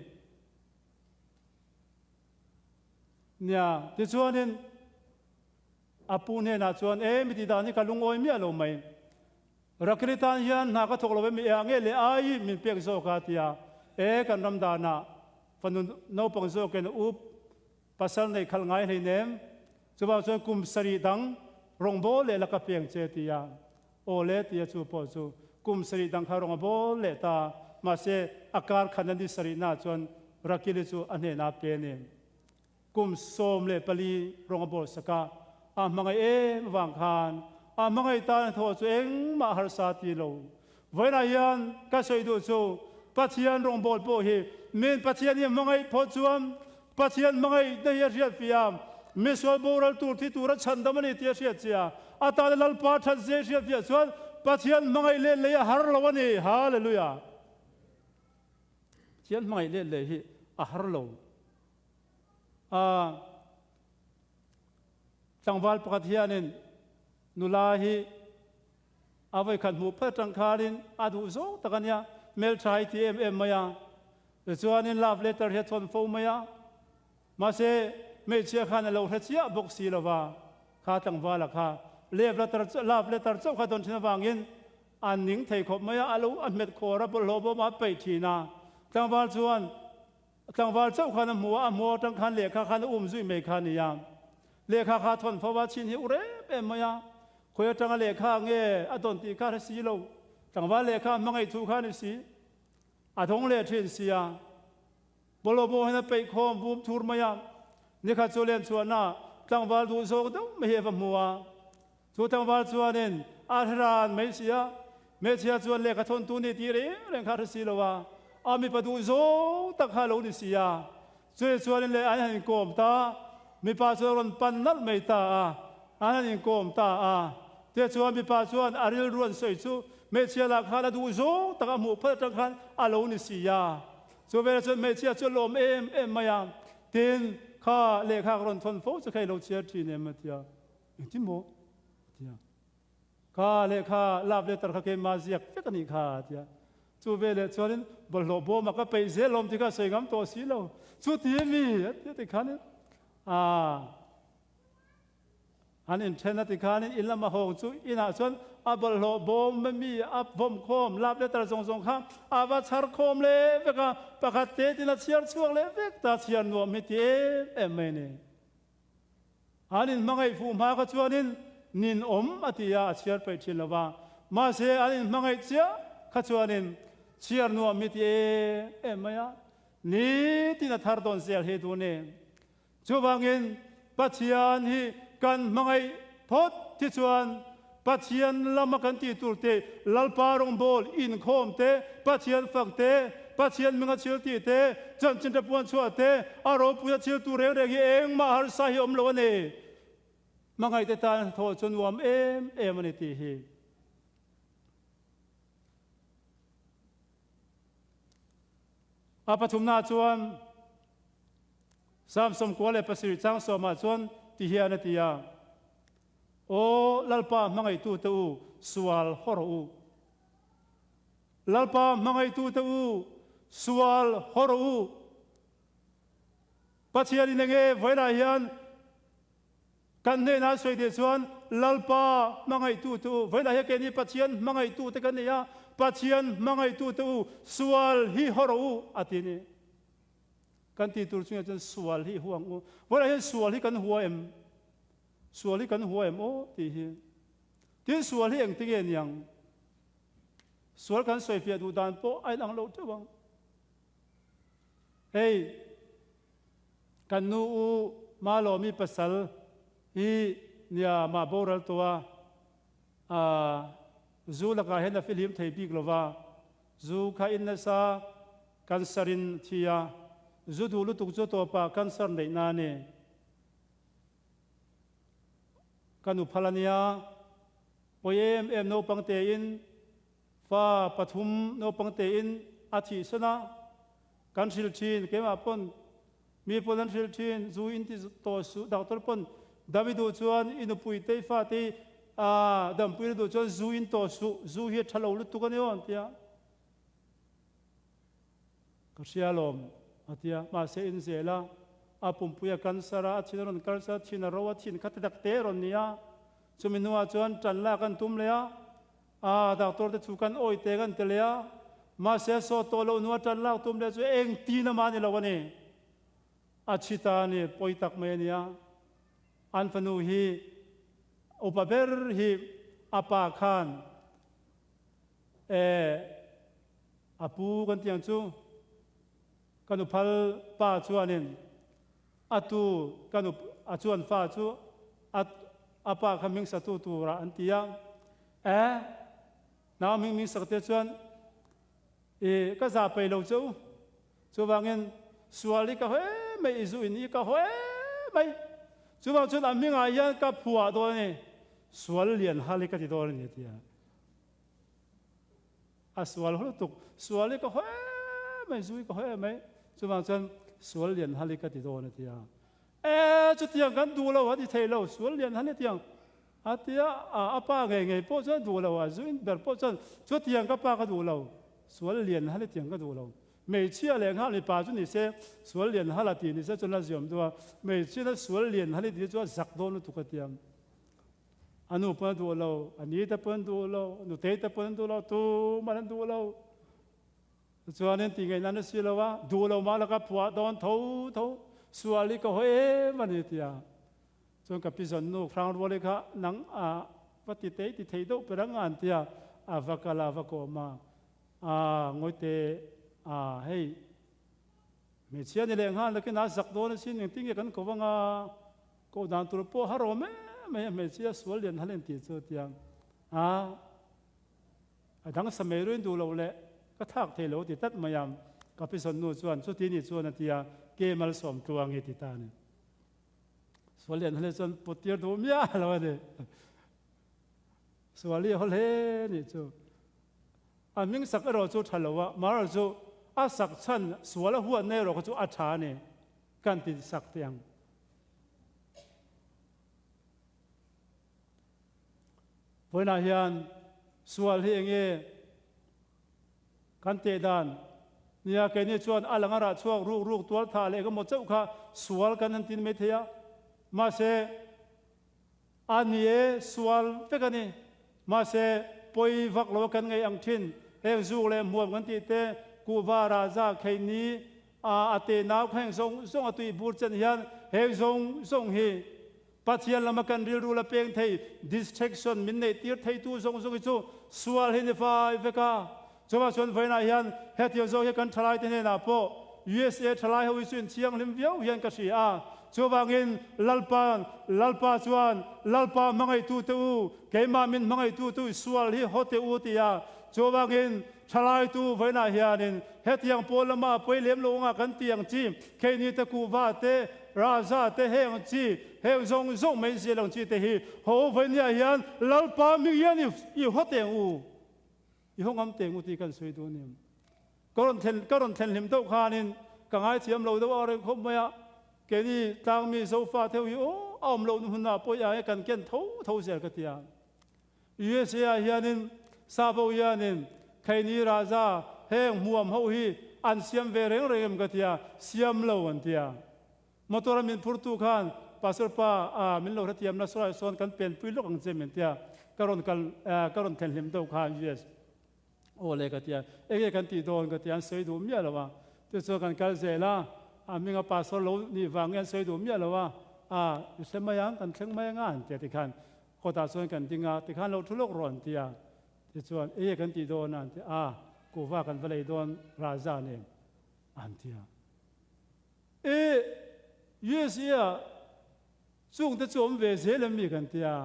Nia, tichuanin a pu hnenah chuan e mi tih dan hi ka lungawi miah lo mai. Rakili tan hian hna ka thawk lo em i nge le ai min pek zawk a tia e kan ram danah fanu naupang zawkin up pasal neih khalh ngai hleinem chuvang chuan kum sarih dang rawngbâwl leh la ka peng che tia aw le tia chu pawh chu kum sarih dang kha rawng a bâwl leh ta mahse a kar khat na ni sarihnaah chuan Rakili chu a hnenah pe a ni. Kum 14 rawng a bawlsak a, a hmangaih em avang khan a hmangaih tan a thawh chu engmah harsa ti lo. Vawiinah hian ka sawi duh chu Pathian rawngbâwl pawh hi min Pathian hi a hmangaih phawt chuan Pathian hmangaihna hi a hriat fiah a, misual boral tur thi tura chhandam a ni tih a hriat chiah a, a tana Lalpa that zia i hriat fiah chuan Pathian hmangaih let lei a har lo a ni. Hallelujah! Pathian hmangaih let lei hi a har lo. A tlangval pakhat hianin nula hi a vawikhat hmuh phat atang khanin a duh zawng tak a nia, hmeltha hi ti em em mai a. Tichuanin love letter hi a thawn fo mai a, mahse hmeichhia khan a lo hre chiah bawk si lo va, kha tlangvala kha love letter love letter chauh kha dawn thin avangin a ning thei khawp mai a, a lo a hmet khawr a, bawlhhlawh bawm a peih thin a. Tlangval chuan Tlangval chauh khan a hmu a, a hmu atang khan lehkha khan a um zui mai kha a ni a. Lehkha kha thawn fo a, chhin hi u rep em mai a. Khawi atanga lehkha nge a dawn tih kha a hre si lo. Tlangval lehkha a hmangaih thu kha a ni si. A thawng leh thin si a. Bawlhhlawh hian a peih khawm vum thur mai a. Nikhat chu len chhuahna tlangval duh zawk deuh mai hi a va hmu a. Chu tlangval chuanin a hre ran mai si a, hmeichhia chuan lehkha thawntu ni tih reng reng kha a hre si lo a, a mipa duh zawng tak kha a lo ni si a. Chumi chuanin leh an han inkawm ta, mipa chuan a rawn pan nalh mai ta a, an han inkawm ta a. Tichuan mipa chuan a rilru an sawi chu hmeichhia lah khan a duh zawng tak a hmuh phat atang khan a lo ni si a. Chu velah chuan hmeichhia chu a lawm em em mai a, tin, Kha lehkha ka rawn thawn fo chu kha i lo chhiar thin em? a ti a. Engtin maw? A ti a. Kha lehkha love letter kha keimah ziak vek a nih kha a ti a. Chu veleh chuanin bawlhhlawh bawmah ka peih zel awm tih kha a sawi ngam tawh si lo. Chu ti a mi? A ti a tikhanin aa. An inthen a tikhanin in lama hawng chu inah chuan a bawlhhlawh bawm mi a vawm khawm lap letter zawng zawng kha a va chhar khawm leh vek a, pakhat te tin a chhiar chhuak leh vek ta, chhiar nuam hi ti em em mai a ni. An inhmangaih fuh hma kha chuanin nin awm a ti a, a chhiar peih thin lo va, mahse an inhmangaih chiah kha chuanin chhiar nuam hi ti em em mai a, nitin a thar dawn zel hi duh a ni. Chuvangin Pathian hi kan hmangaih phawt ti chuan Pathian lama kan tih tur te, Lalpa rawngbawl inkhawm te, Pathian fak te, Pathian hminga thil tih te, chanchin tha puan chhuah te, a ropuina thil tur reng reng hi engmah harsa hi awm lo a ni. Hmangaih te tan thawh chu nuam em em a ni tih hi. A pathumnaah chuan Psalm 97 chang sawmah chuan ti hian a ti a, Aw Lalpa hmangaihtute u, sual haw rawh u. Lalpa hmangaihtute u, sual haw rawh u. Pathianin enge vawilah hian Kan hnenah sawi teh chuan Lalpa hmangaihtute u, vawilah hian keini Pathian hmangaihtute kan nei a, Pathian hmangaihtute u, sual hi haw rawh u a ti a ni. Kan tih tur chungah chuan sual hi huang u. Vawilah hian sual hi kan hua em? Sual hi kan hua em aw tih hi. Tin sual hi engtinge niang? Sual kan sawifiah duh dan pawh a inang lo teuh ang. Hei. Kan nu u Malawmi pasal hi nia mah boral tawh a, aa zu lakah hian a fihlim thei bik lo va, zu kha in nasa cancer in thi a, zu duh lutuk chu tawpah cancer neih na a ni. Ka nu phal a nia, pawi em em naupang tein fa pathum naupang tein a thihsan a, Kan hrilh thin, keimah pawn mi pawn an hrilh thin, zu in ti tawh suh, doctor pawn dam i duh chuan i nupui te i fate i dampui na duh chuan zu in tawh suh, zu hi a tha lo lutuk a ni aw an ti a. Ka hria alawm a ti a, mahse in zel a, a pumpui a cancer a, a thin a rawn cancer, thin a ro a, thin kha ti tak te a rawn ni a, chumi hnuah chuan tan lak an tum leh a, A, doctor te chu kan awih te kan ti leh a, mahse saw tawh loh hnu atan lak tum leh chu eng tin ama ni lo a ni. A thi ta a ni, pawi tak mai a ni a. An fanu hi upa ber hi a pa khan eh a pu kan ti ang chu ka nuphal pa chuanin a tu ka nu a chuan fa chu a a pa kha hming satu turah an ti a. E, nau hming hming sak te chuan i ka za pei lo che u. Chuvangin sual hi ka haw em mai, i zu in hi ka haw em mai. Chuvang chuan a hmingah hian ka phuah dawn a ni. Sual lian hal hi ka ti dawn a ni a ti a. A sual lutuk, sual hi ka haw em mai, zu hi ka haw em mai. Chuvang chuan sual lian hal hi ka ti dawn a ti a. E, chutiang kan duh lo a ti thei lo, sual lian hal hi tiang. A ti a, a pa ngei ngei pawh chuan duh lo, a zuin ber pawh chuan chutiang ka pa ka duh lo, sual lian hal hetiang ka duh lo. Hmeichhia leh nghal mipa chu ni se, sual lian hal a ti ni se chuan a ziam duh a, hmeichhia na sual lian hal hi ti chu a zak dawn lutuk a ti a. A nu pawn a duh lo, a ni te pawn an duh lo, a nutei te pawn an duh lo, tumah an duh lo. Chuanin tih ngaihna na si lo a, duh lo mah la ka phuah dawn tho tho, sual hi ka haw em a ni ti a. Chuan ka pi zawn nu Hrangruali kha nang a va ti tei ti thei deuh per ang a an ti a, a va kal a, a va kawm a, a ngawite a hei hmeichhia ni leh nghal nakin a zak dawn asin engtin nge kan ko vang a, koh dan tur pawh har awm em mai a hmeichhia sual lian hal en tih chu a ti a, a a dang sa mai ruin duh loh leh ka thlak thei lo ti tlat mai a, ka pi zawn nu chuan chuti ni chuan a ti a, ke malsawm tluang hi ti ta a ni. Sual lian hle chuan put tir duh miah lo a ni. Sual hi haw hle nih chu. A hming sak erawh chu tha lo a, marawh chu a sak chhan sual a huatna erawh kha chu a tha a ni kan ti sak teh ang. Vawiinah hian sual hi enge Kan teh dan, Nia, keini chuan a lang a rah chhuak ruk ruk tual thah leh engemaw chauh kha sual kan han tin mai thei a. Mahse, A ni e, sual vek a ni. Mahse, pawi vak lo a kan ngaih ang thin. Heng zuk leh hmuam kan tih te, kuhva, raza, kheini, a a te nau kha heng zawng zawng a tui bur chen hian heng zawng zawng hi Pathian lama kan rilru la peng thei, distraction min neih tir theitu zawng zawng hi chu sual hi ni fai vek a. Chuvang chuan vawiinah hian hetiang zawng hi kan thalaite hnenah pawh USA thalai ho hi chu inthianghlim viau hian ka hria a. Chuvangin Lalpa, Lalpa chuan Lalpa hmangaihtute u, keimah min hmangaihtute u sual hi haw teh u ti a. Chuvangin thalaitu vawiinah hianin hetiang pawl lama pawi lem lo anga kan ti ang chi, keini te kuhva te, raza te heng chi, heng zawng zawng mai zia lang chi te hi haw u vawinia hian Lalpa hming hian i haw teh ang u. I haw ngam teh ngu tih kan sawi duh a ni. Ka rawn thlen ka rawn thlen hlim deuh khanin ka ngaithiam lo deuh a reng khawp mai a, keini tlangmi Zofa theuh hi aw a awm loh hunah pawh i ai kan ken tho tho zel ka ti a. USA ah hianin Savo hianin Kheini Raja heng hmuam ho hi an siam ve reng reng em ka ti a, siam lo an ti a. Motor a min phurtu khan Pastor pa a min lo hrethiam na sawi sawn kan penpui lawk ang che min ti a, ka rawn kal ka rawn thlen hlim deuh khan US Aw le ka ti a, enge kan tih dawn ka ti a, an sawi duh miah lo a. Tichuan kan kal zel a, a hminga pastor lo nih vang nge an sawi duh miah lo a, a i hre mai ang, kan thleng mai anga an ti a tikhan kawtah chuan kan ding a, tikhan lo thu lawk rawh an ti a. Tichuan enge kan tih dawn a an ti a, kuhva kan va lei dawn Raja nen an ti a. E USA ah chungte chu awm ve zel em mi kan ti a.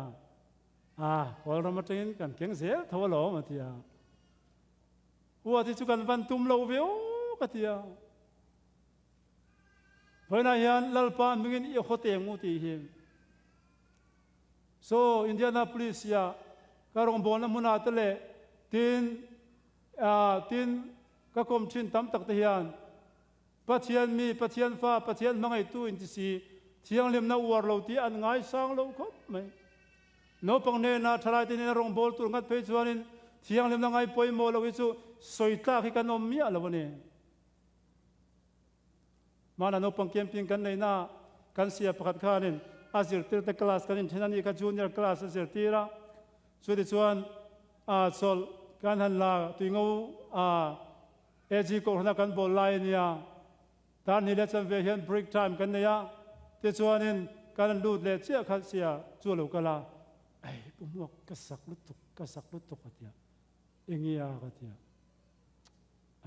A, Kawlram atangin kan keng zel tho alawm a ti a. Huat hi chu kan van tum lo ve aw ka ti a. Vawiinah hian Lalpa hmingin i haw teng u tih hi. So, Indianapolis ah ka rawngbawlna hmunah te leh tin, tin ka kawm thin tam tak te hian Pathian mi, Pathian fa, Pathian hmangaihtu inti si, thianghlimna uar lo tih an ngaisang lo khawp mai. Naupang hnena thalaite nena rawngbâwl tur ngat phei chuanin thianghlimna ngai pawimawh lo hi chu sawi tlak hi kan awm miah lo a ni. Hmana naupang camping kan neihna kan sia pakhat khanin a zirtirte class kan inthen a nih kha junior class a zirtir a, chutichuan a chawlh kan han la tuingo a AG Kohhrana kan bawl lai a nia. Tar ni leh chanve hian break time kan nei a, tichuanin kan han lut leh chiah kha sia chu a lo kal a, Ei Pu Hmuak ka sak lutuk, ka sak lutuk a ti a, Engia ka ti a,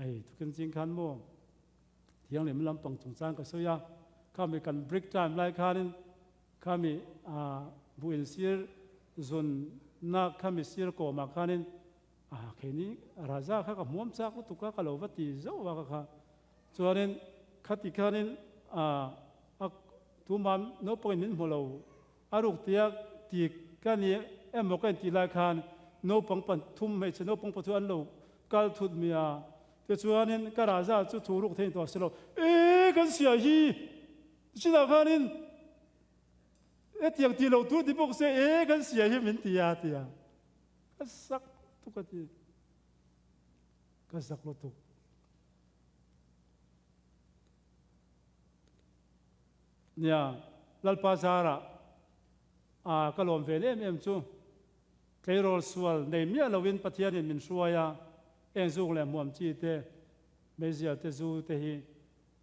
Ei tukin ching khan maw thianghlim lampang chungchang ka sawi a, khami kan break time lai khanin khami buh insir zunna khami sir kawmah khanin A keini Raja kha ka hmuam chak lutuk a, ka lo va ti zauh a ka kha. Chuanin khati khanin a a tumah naupangin min hmu lo a ruk tia ti ka ni emaw ka intih lai khan naupang pathum hmeichhe naupang pathum an lo kal thut mai a. Tichuanin ka Raja chu thu ruk thei tawh a si lo, Ee kan siai hi chinah khanin hetiang ti lo tur ti bawk se ee kan siai hi min ti a a ti a. Ka zak lutuk a ti. Ka zak lutuk. Nia, Lalpa zarah a ka lawm ve em em chu tleirawl sual nei miah loin Pathianin min hruai a, eng zuk leh hmuam chi te, meizial te, zu te hi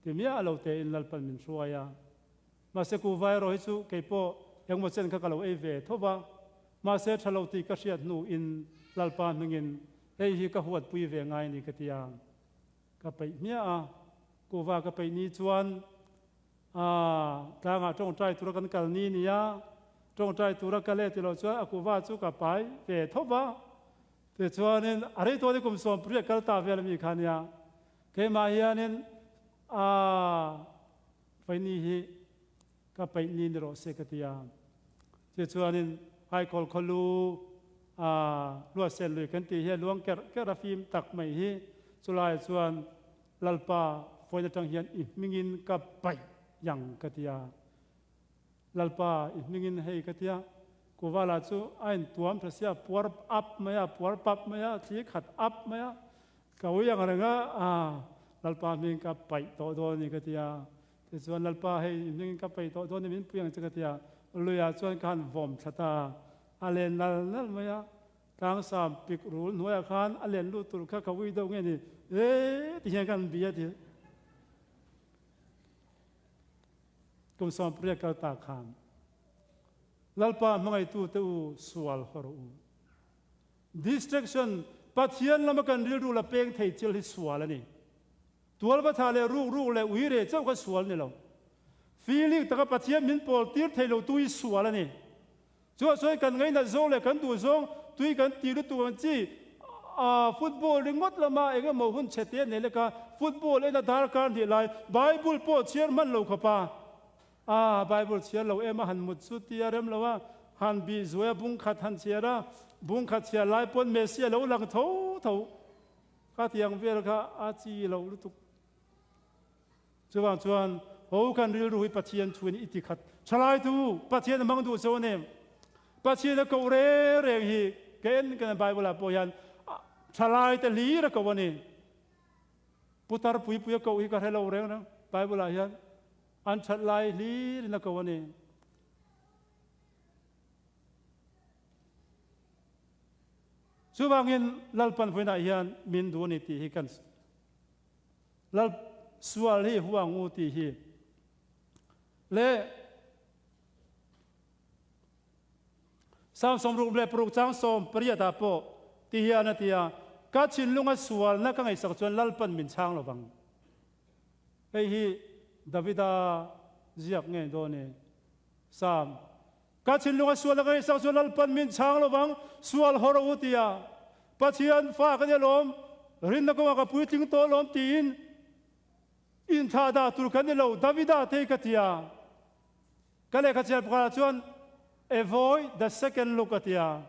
ti miah lo tein Lalpan min hruai a. Mahse kuhva erawh hi chu keipawh engmaw chen kha ka lo ei ve tho va, mahse tha lo tih ka hriat hnu in Lalpa hmingin hei hi ka huatpui ve ngai ni ka ti a, ka peih hmiah a, kuhva ka peih ni chuan aah tlangah tawngtai tura kan kal ni nia, tawngtai tura kal e ti loh chuan a kuhva chu ka pai ve tho va, tichuanin a rei tawh ni kum 18 kal ta vel ami kha nia, keimah hianin aah. Faini hi ka peih ni ni rawh se ka ti a. Tichuanin Haikawl khawlu a Luasen lui kan tih hi a luang kerh kerh a fim tak mai hi chulaiah chuan Lalpa fawn atang hian i hmingin ka paih yang ka ti a. Lalpa i hmingin hei ka ti a. Kuvala chu a intuam tha sia puar up mai a, puar pap mai a, thli khat up mai a. Ka ui ang reng a, ah, Lalpa hming ka paih tawh dawn a ni ka ti a. Tichuan, Lalpa, hei i hmingin ka paih tawh dawn a ni, min pui ang che ka ti a. Luiah chuan ka han vawm thla ta a, a len nal nal mai a. Tlangsam pik rul hnuaiah khan a len lut tur kha ka ui deuh nge ni e ti hian ka han bia ti. Kum 18 kal ta khan Lalpa hmangaihtu te u sual haw rawh u. Distraction, Pathian lama kan rilru la peng thei thil hi sual a ni. Tual va tha leh ruk ruk leh ui reh chauh kha sual ni lo. Feeling taka Pathian min pawl tir thei lo tu hi sual a ni. Chuah chuan kan ngainat zawng leh kan duh zawng tui kan ti lutuk ang chi a football ringawt lama eng emaw hun chhe te a nei lek a, football en a darkar hnih lai Bible pawh chhiar hman lo khawp a, a Bible chhiar lo em a han mut chu tia rem lo a, han bih zuai a bung khat han chhiar a, bung khat chhiar lai pawn Messi a lo lang tho tho kha tiang vel kha a chi lo lutuk. Chuvang chuan ho kan rilru hi Pathian thu in i ti khat. Thalaitu Pathian a hmang duh cho nem. Pathian a ko reng reng hi ka en kan Bible ah pawh hian thalai te hlir a ko a ni. Putar pui pui a ko hi ka hre lo reng reng Bible ah hian an that lai hlir in a ko a ni. Chuvangin Lalpan vawiinah hian min duh a ni tih hi kan Lal sual hi huang u tih hi le Psalm 66 chang 18 ah pawh ti hian a ti a, Ka thinlunga sualna ka ngaihsak chuan Lalpan min chhang lo vang. Hei hi Davida ziak ngei dawn e. Psalm Ka thinlunga sualna ka ngaihsak chuan Lalpan min chhang lo vang, sual haw rawh u ti a, Pathian fa ka ni alawm, rinna kawngah ka puitling tawh alawm tiin inthlah dah tur kan ni lo, Davida te hi ka ti a. Ka lehkha chhiar pakhatah chuan Avoid the second look a ti a,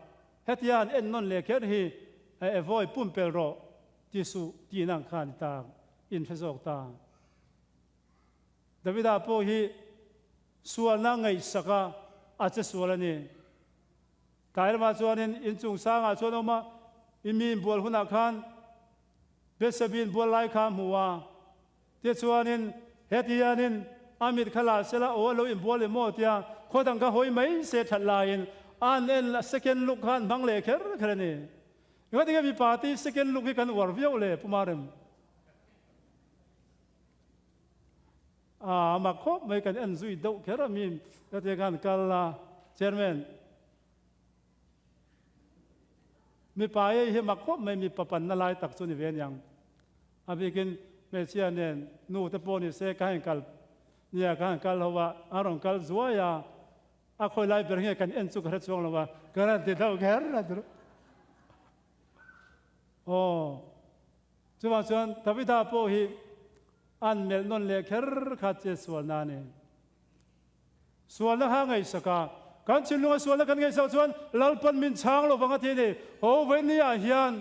hetia an en nawn leh kher hi avoid pumpelh rawh ti suh tihna ang kha a ni ta, inhre zawk ta. Davida pawh hi Sualna ngaihsak a, a che sual a ni. Tlai lamah chuanin inchung sangah chuan a awm a, i mi inbual hunah khan Bethsebi inbual lai kha a hmu a. Tichuanin heti hianin a mit kha la sela aw a lo inbual em aw tia khaw dang kha hawi mai se that laiin an en a second look kha an hmang leh kher kher a ni. Engati nge mipa te hi second look hi kan uar viau le Pu Marem? A mak khawp mai kan en zui deuh kher a mi ka tia khan kal a chairman mipa ei hi mak khawp mai mipa panna lai tak chu ni ve aniang a bikin hmeichhia nen nu te pawh ni se ka han kal nia ka han kal ho a a rawn kal zuai a a khawi lai ber nge kan en chu ka hre chuang lo a ka rawn ti deuh kher a aw chuvang chuan Davida pawh hi An melh nawn leh kher kha che sualna a ni. Sualna kha ngaihsak a, kan thinlunga sualna kan ngaihsak chuan Lalpan min chhang lo vang a ti a ni. Ho vawinia hian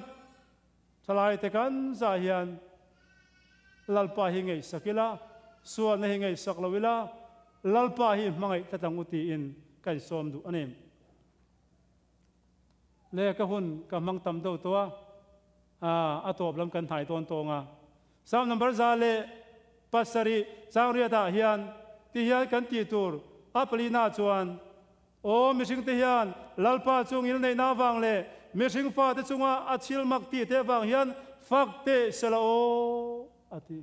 thalaite kan zah hian Lalpa hi ngaihsak ila, sualna hi ngaihsak lo ila, Lalpa hi hmangaih tlat ang u tiin ka insawm duh a ni. Le ka hun ka hmang tam deuh tawh a, a tawp lam kan hnai tawn tawng a. Psalm number 107 chang riatah hian ti hian kan tih tur a palina chuan, Aw mihringte hian Lalpa chu ngilneihna avang leh mihring fate chunga a thil mak tih te avang hian fak teh se la aw, a ti.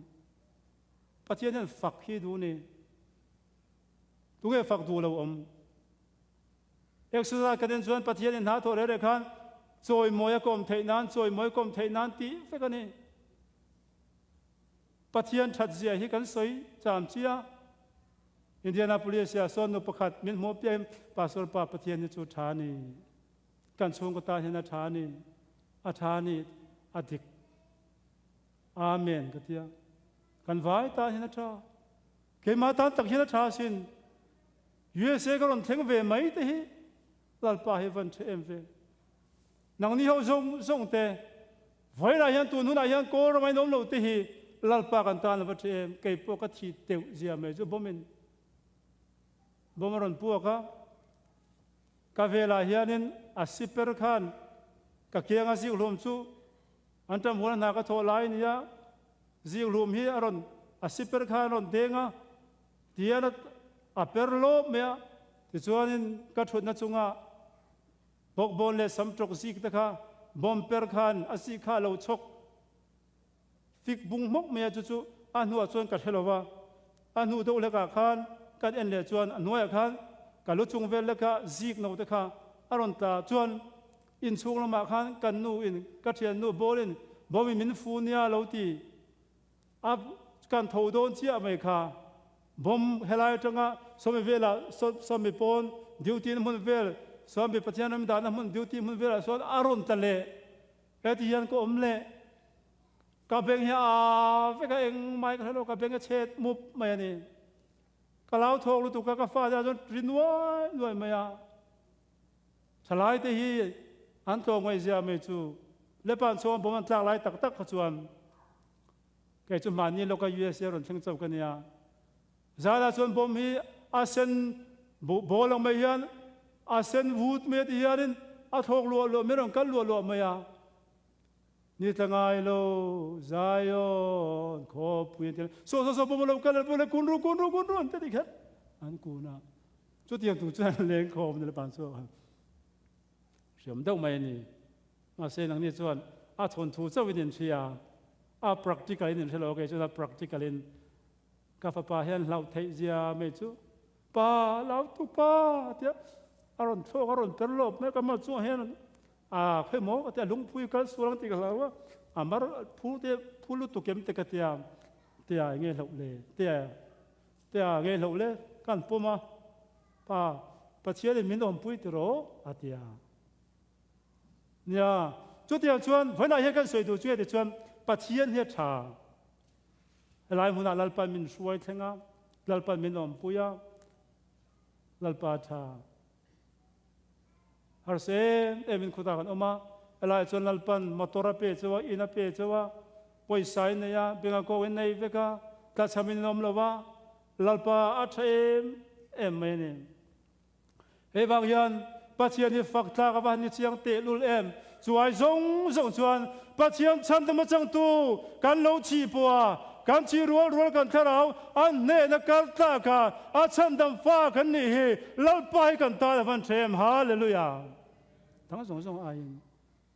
Pathian hian fak hi duh ni. Tunge fak duh lo awm? Exodus kan en chuan Pathianin hna thawh reh reh khan chawimawi a kawm theih nan, chawimawi kawm theih nan tih vek a ni. Pathian that zia hi kan sawi cham chi a. Indianapolis ah sawn nu pakhat min hmuh piahin Pastor pa Pathian hi chu tha a ni. Kan chhungkaw tan hian a tha a ni. A tha a ni. A dik. Amen ka ti a. Kan vai tan hian a tha. Keimah tan tak hian a tha asin. USA ka rawn thleng ve mai te hi Lalpa hi van ṭha em ve. Nangni ho zawng zawng te vawilah hian tun hunah hian kawl ram ain awm lo te hi Lalpa kan tan a va ṭha em. Kei pawh ka thi teuh zia mai chu bawmin bawm a rawn puak a. Ka velah hianin a siper khan ka kianga zikhlum chu an ṭam huan a hna ka thawh lai a nia. Zikhlum hi a rawn a siper khan a rawn deng a. Tian a per lawp mai a. Tichuanin ka thutna chunga bawkbawn leh samtawk zik te kha bawm per khan a sih kha a lo chhawk fik bung hmawk mai a, chu chu a hnuah chuan ka hre lo va. A hnu deuh hlekah khan kan en leh chuan a hnuaiah khan ka lu chung vel leka zik no te kha a rawn tla chuan inchhung lamah khan kan nu in ka thiannu bawlin bawmin min fu nia lo ti a kan tho dawn chiah mai kha bawm helai atanga sawmi velah sawmi pawn duty na hmun vel sawmi Pathian ram dahna hmun duty hmun velah sawn a rawn tla leh heti hian ka awm leh. Ka beng hi a vek a, engmai ka hre lo, ka beng a chhet mup mai a ni. Ka lau thawk lutuk a, ka fate ah chuan ri nuai nuai mai a. Thalai te hi an tlawm ngaihzia mai chu Lepan chhawng bawm an tlak lai tak tak kha chuan kei chu hmanni lawka USA rawn thleng chauh ka nia. Zan ah chuan bawm hi a sen bawl ang mai hian a sen vut mai a ti hianin a thlawk luah luah mai a rawn kal luah luah mai a. Ni tla ngai lo Zion khawpui an ti a, saw saw saw pawh lo kal an pawh kun ru kun ru kun ru an ti ti kher an kun a, chutiang tur chuan an leng khawm nila pan chhuak a, hriam deuh mai a ni. Mahse nangni chuan a thawnthu chauh in inhria a, practical in inhre lo a, kei chuan a practical in ka fapa hian hlauh theih zia mai chu pa lau tu pa tia a rawn thlawk a rawn per lawp mai ka mal chungah hian A khawi maw ka tia lungpui kal sual ang tih ka hlau a, a mar phur te phur lutuk em te ka tia, tia enge hloh le, tia tia enge hloh le ka han pawm a, pa Pathian in min awmpui ti rawh a tia. Nia, chutiang chuan vawiinah hian kan sawi duh chu heti chuan Pathian hi a tha. Helai hmunah Lalpan min hruai thleng a, Lalpan min awmpui a, Lalpa a tha. Harsa em em in khutah kan awm a, helaiah chuan Lalpan motor a pe cheu a, in a pe cheu a, pawisa in nei a, bank account in nei vek a, tlachham in awm lo a, Lalpa a tha em em mai a ni. Hei vang hian Pathian hi fak tlak a va han ni chiang tehlul em, chuai zawng zawng chuan Pathian chhandam a changtu kan lo chhi pawh a, kan chhi rual rual kan thlarau an hnehna kal tlak a, a chhandam fa kan nih hi Lalpa hi kan tan a van tha em, Hallelujah! Dang zawng zawng aiin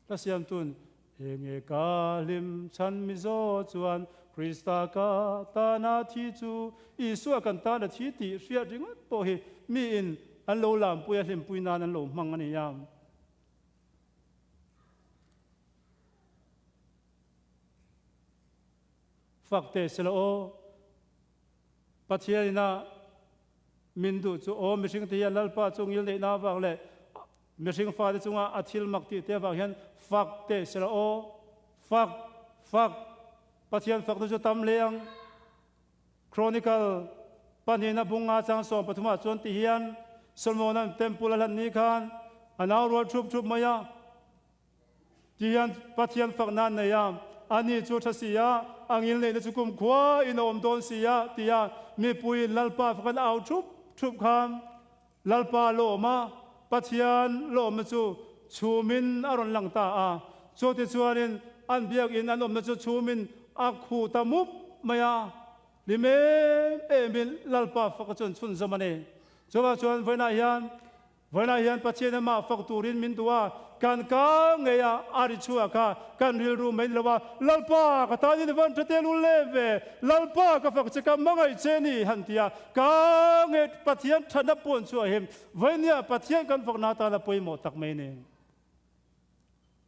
ka siamtun enge ka hlim chhan Mizo chuan Krista ka tana thi chu Isua kan tana thi tih hriat ringawt pawh hi miin an lo lampui a hlimpui nan an lo hmang a ni a. Fak teh sela aw, Pathian ina min duh chu aw, mihring te hian Lalpa chu ngil neihna avang leh mihring fate chunga a thil mak tih te avang hian fak teh sela aw, fak, fak, Pathian fakna chu tam hle ang. Chronicle pahnihna bunga chang 13 ah chuan ti hian Solomona'n temple a hlan ni khan a nau rual thup thup mai a. Ti hian Pathian fakna an nei a, ani chu tha si a, a ngil neihna chu kumkhua in a awm dawn si a, tia mipuiin Lalpa fak an au thup thup khan Lalpa lawm a, Pathian lawmna chu chhumin a rawn lang ta a. Chutichuanin an biakinn an awmna chu chhumin a khuh ta mup mai a, hlim em emin Lalpa faka chuan chhunzawm a ni. Chuvang chuan vawiinah hian Vawiinah hian Pathian amah fak turin min duh a, kan ka ngei a, a ri chhuak a, kan rilru mai ni lo a, Lalpa, ka tan in van tha tel u le ve, Lalpa, ka fak che, ka hmangaih che ni, han ti a, ka ngei Pathian thatna puan chhuah hi vawinia Pathian kan fakna atana pawimawh tak mai ni.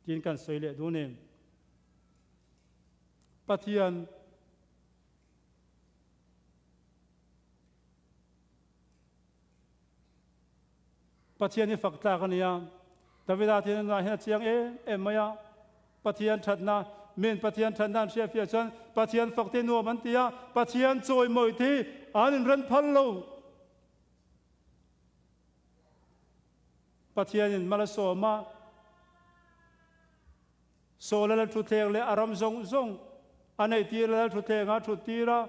Tiin kan sawi leh duh ni. Pathian. Pathian hi fak tlak a ni a, Davida thian nunah hian a chiang em em mai a. Pathian thatna, min Pathian thatna an hriatfiah chuan Pathian fak te nuam an ti a, Pathian chawimawi te hi an inren phal lo. Pathianin mal a sawm a, Saul a lal thutthleng leh a ram zawng zawng a neihtir a lal thutthleng a thuttir a.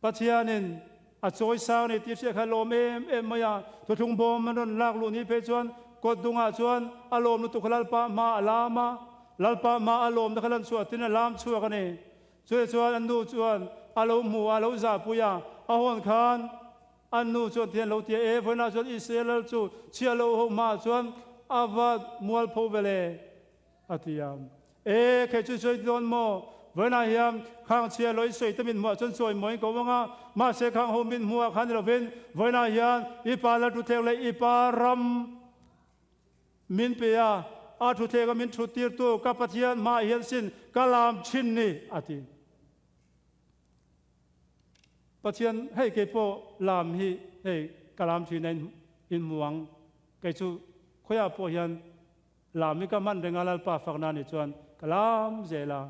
Pathianin a chawi sang ni tih hriat kha lawm em em mai a, thuthlung bawm an rawn lak luh ni phei chuan kawt dungah chuan a lawm lutuk kha Lalpa hma a lam a, Lalpa hma a lawmna kha lan chhuah tin a lam chhuak a ni. Chutah chuan an nu chuan a lo hmu a, a lo zahpui a, a hawn khan. An nu chuan tihian lo ti a, E, vawiinah chuan Israel lal chu chhia lo ho hmaah chuan a va mualpho ve le, a ti a. E, kei chu sawi dawn maw? Vawiinah hian khang chhia lo i sawi te min hmuah chuan chawi mawiin ka awm ang a, mahse khang ho min hmuah kha ni lovin vawiinah hian i pa lal thutthleng leh i pa ram min pe a, a thutthleng a min thut tirtu ka Pathian hmaah hian sin ka lam thin ni, a ti. Pathian, hei kei pawh lam hi hei ka lam thin a in hmu ang, kei chu khawiah pawh hian lam hi ka hman reng a, Lalpa fakna nih chuan ka lam zel a,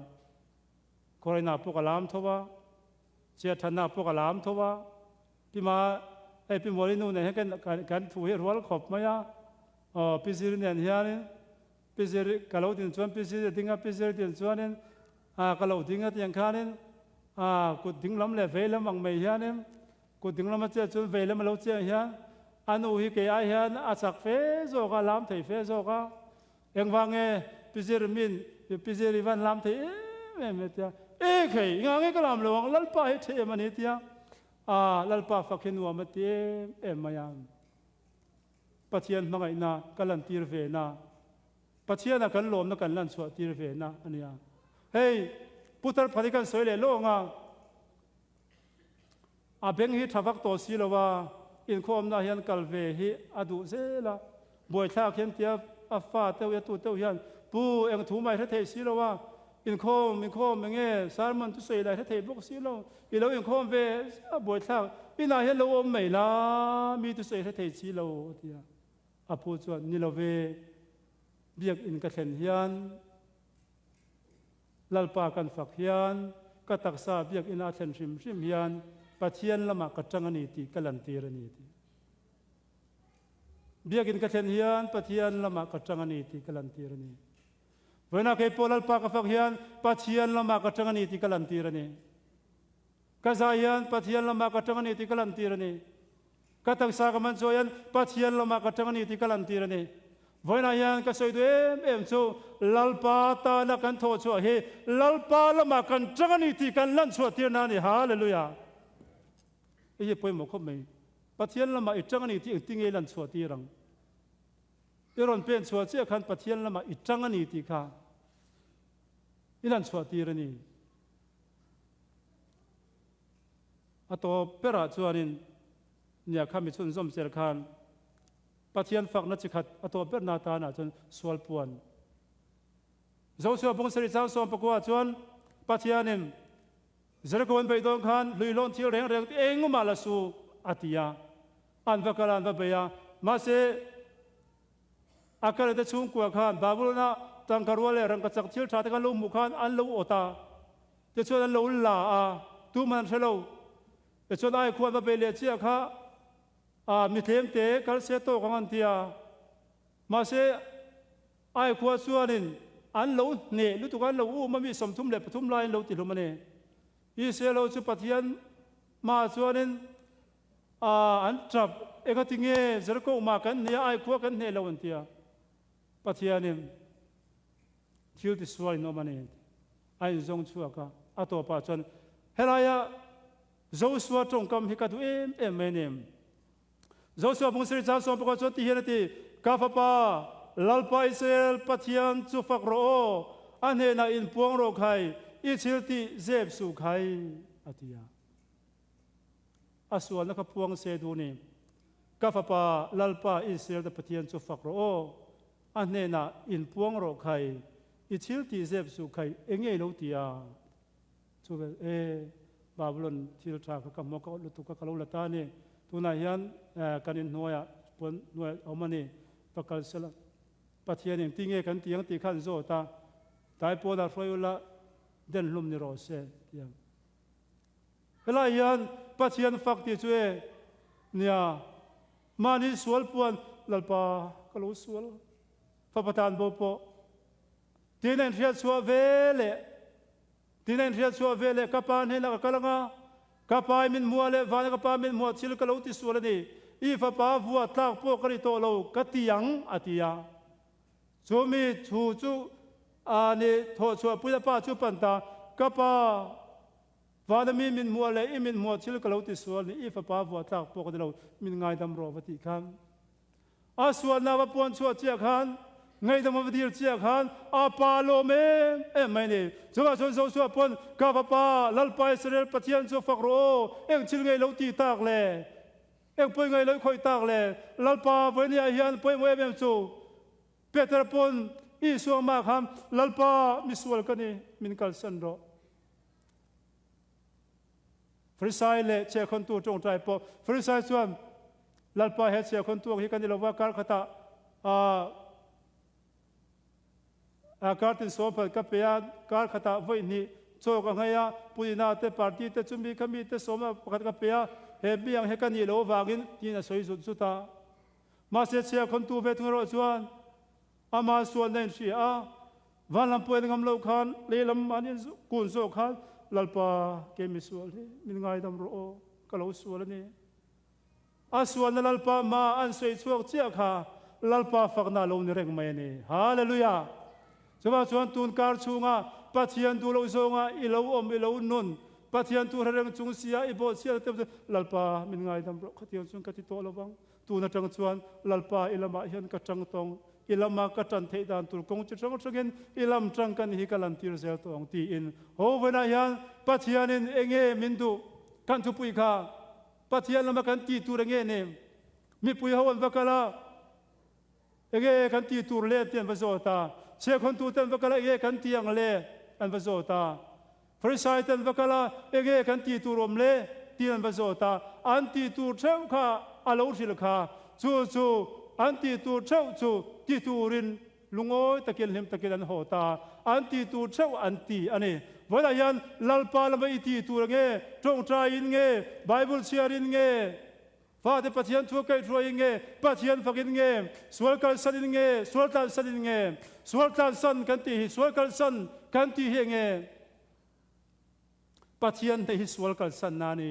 Khawrainah pawh ka lam tho a, Chiathanah pawh ka lam tho a, Pi Ma, hei Pi Muali nu nen hian kan thu hi rual khawp mai a, aw Pi Ziri nen hianin Pi Ziri ka lo din chuan Pi Ziri a ding a, Pi Ziri din chuanin A ka lo ding a tiang khanin a kut ding lam leh vei lam ang mai hianin kut ding lam a chiah chuan vei lam a lo chiah hian a nu hi kei ai hian a chak fe zawk a, lam thei fe zawk a. Engvang nge Pi Zir min Pi Zir i van lam thei em em e tia e khei i ngang nge ka lam lo ang Lalpa hi ṭhe em a ni tia a Lalpa fak hi nuam a ti em em mai a. Pathian hmangaihna ka lantir ve na. Pathiana kan lawmna kan lan chhuah tir ve na a nia. Hei Putar phari kan sawi leh lawng a, a beng hi tha vak tawh si lo a, inkhawmna hian kal ve hi a duh zel a, buaithlak hian tia a fa teuh a tu teuh hian pu eng thu mai hre thei si lo a, inkhawm inkhawm eng nge sermon chu sawi lai hre thei bawk si lo, i lo inkhawm ve a buaithlak inah hian lo awm mai la mi chu sawi hre thei si lo a ti a. A pu chuan, Ni lo ve, biakinn ka thlen hian, Lalpa kan fak hian, ka taksa biakinn a thlen hrim hrim hian Pathian lamah ka tang a ni tih ka lantir a ni tih. Biakinn ka thlen hian Pathian lamah ka tang a ni tih ka lantir a ni. Vawiinah kei pawh Lalpa ka fak hian Pathian lamah ka tang a ni tih ka lantir a ni. Ka zai hian Pathian lamah ka tang a ni tih ka lantir a ni. Ka taksa ka man chuah hian Pathian lamah ka tang a ni tih ka lantir a ni. Vawiinah hian ka sawi duh em em chu Lalpa tana kan thawh chhuah hi Lalpa lamah kan tang a ni tih kan lan chhuah tirna a ni. Hallelujah! Hei hi pawimawh khawp mai. Pathian lamah i tang a ni tih engtin nge i lan chhuah tir ang? I rawn pen chhuah chiah khan Pathian lamah i tang a ni tih kha i lan chhuah tir a ni. A tawp berah chuanin nia kha mi chhunzawm zel khan Pathian fakna chi khat a tawp berna tanah chuan sual puan. Joshua bung sarih chang 14 chuan Pathianin Jericho an beih dawn khan hluihlawn thil reng reng te engmah la su a ti a, an va kal a an va bei a, mahse A kalete chhungkua khan Babylon-a tangka rual leh rangkachak thil tha te khan lo hmuh khan an lo awt a, tichuan an lo la a, tuman an hre lo. Tichuan ai khuan va bei leh chiah kha a mi tlem te kal se tawk ang an ti a, mahse ai khua chuanin an lo hneh lutuk a, an lo um a, mi 33 laiin lo tihlum a ni. Israel ho chu Pathian hmaah chuanin A, an tap, Engati nge Jericho mah kan hne a, ai khua kan hneh lo an ti a. Pathianin thil tisual in awm a ni, a inzawng chhuak a. A tawpah chuan helaia Joshua tawngkam hi ka duh em em mai a ni. Joshua bung sarih chang 14 chuan ti hian a ti, Ka fapa, Lalpa Israel Pathian chu fak rawh aw, a hnenah inpuang rawh khai, i thil tih zep suh khai, a ti a. A sualna kha phuang se duh ni. Ka fapa Lalpa Israel te Pathian chu fak rawh aw. A hnenah inpuang rawh khai, i thil tih zep suh khai enge i lo ti a? Chu vel e, Babylon thil tha kha ka hmuh ka awt lutuk kha ka lo la ta a ni. Tunah hian kan inhnuaiah puan hnuaiah a awm a ni. Va kal sela Pathian engtinge kan ti ang tih kha an zawt a, tlai pawnah hruai ula den hlum ni rawh se ti ang. Helai hian Pathian fak tih chu e nia, mahni sual puan Lalpa ka lo sual fapa tan bo pawh tiin a inhriat chhuah ve leh tiin a inhriat chhuah ve leh ka pa hnenah ka kal anga ka pa i min hmuah leh vana ka pa min hmuah thil ka lo ti sual a ni, i fapa vua tlak pawh ka ni tawh lo ka ti ang a ti a. Chumi thu chu a ni thawh chhuah pui a pa chu pan ta, Ka pa! Vana mi min hmuah leh i min hmuah thil ka lo ti sual ni, i fapa vuah tlak pawh ka ni lo, min ngaidam rawh va tih khan. A sualna va puan chhuah chiah khan, ngaihdam a va dil chiah khan a pa lawm em em mai ni. Chuvah chuan Joshua pawn, Ka fapa, Lalpa Israel Pathian chu fak rawh aw, eng thil ngei lo ti tak le? Eng pawi ngei lo i khawih tak le? Lalpa vawinia hian pawimawh em em chu Peter pawn Isua mah khan, Lalpa, misual ka ni, min kalsan rawh. Farisai leh chhiahkhawntu tawngtai pawh Farisai chuan, Lalpa he chhiahkhawntu ang hi ka ni lova, kar khatah a kar tin sawmfal ka pe a, kar khatah vawi hnih chaw ka nghei a, pulina te party te chumi kha mi te sawmna pakhat ka pe a, he mi ang hi ka nih loh avangin tiin a sawi zut zut a. Mahse chhiahkhawntu ve thung erawh chuan Ama sualna in hria a, van lam pawh en ngam lo khan lei lam an in kun zawk khan, Lalpa, kei mi sual hi min ngaidam rawh aw, ka lo sual a ni. A sualna Lalpa hma an sawi chhuak chiah kha Lalpa fakna a lo ni reng mai a ni. Hallelujah! Chuvang chuan tun kar chhunga Pathian duh loh zawnga i lo awm, i lo nun, Pathian thu hre reng chung sia i bawhchhiatna te chu Lalpa min ngaidam rawh, khatiang chuan ka ti tawh lovang. Tun atang chuan Lalpa i lamah hian ka tang tawng, i lama ka tan theih dan tur kawng chi hrang hrangin i lam tang ka ni hi ka lantir zel tawh ang tiin ho vawiinah hian Pathianin enge min duh kan thupui kha Pathian lama kan tih tur enge ni mipui ho an va kal a enge kan tih tur le tih an va zawt a chhiahkhawntu te an va kal a enge kan tih ang le an va zawt a Farisai te an va kal a, Enge kan tih tur awm le? tiin an va zawt a. An tih tur theuh kha a lo hrilh kha. Chu chu an tih tur theuh chu ti turin lungawi takin hlim takin an haw ta. An tih tur theuh an ti a ni. Vawilah hian Lalpa lama i tih tur enge? Tawngtaiin nge? Bible chhiarin nge? Fate Pathian thu kaihhruaiin nge? Pathian fakin nge? Sual kalsanin nge? Sual tlansanin nge? Sual tlansan kan tih hi sual kalsan kan tih hi enge? Pathian hei hi sual kalsan na ni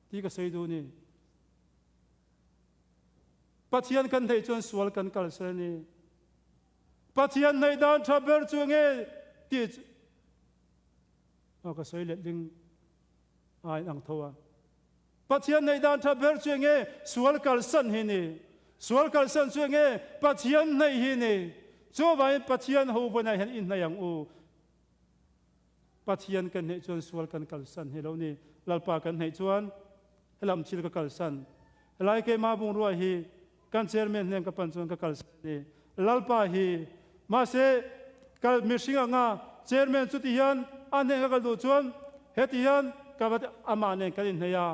ti ka sawi duh ni. Pathian kan hei chuan sual kan kalsan ni. Pathian hei dan tha ber chu enge ti ka sawi let ding a in ang tho a. Pathian neih dan tha ber chu enge? Sual kalsan hi ni. Sual kalsan chu enge? Pathian hnaih hi ni. Chuvangin Pathian ho vawiinah hian i hnaih ang u. Pathian kan hnaih chuan sual kan kalsan hi lo ni. Lalpa kan hnaih chuan helam thil ka kalsan. Helai keimah bungrua hi kan chairman hnen ka pan chuan ka kalsan ni. Lalpa hi mahse kal mihring anga chairman chuti hian a hnen ka kal duh chuan heti hian ka va amah nen kan inhneih a,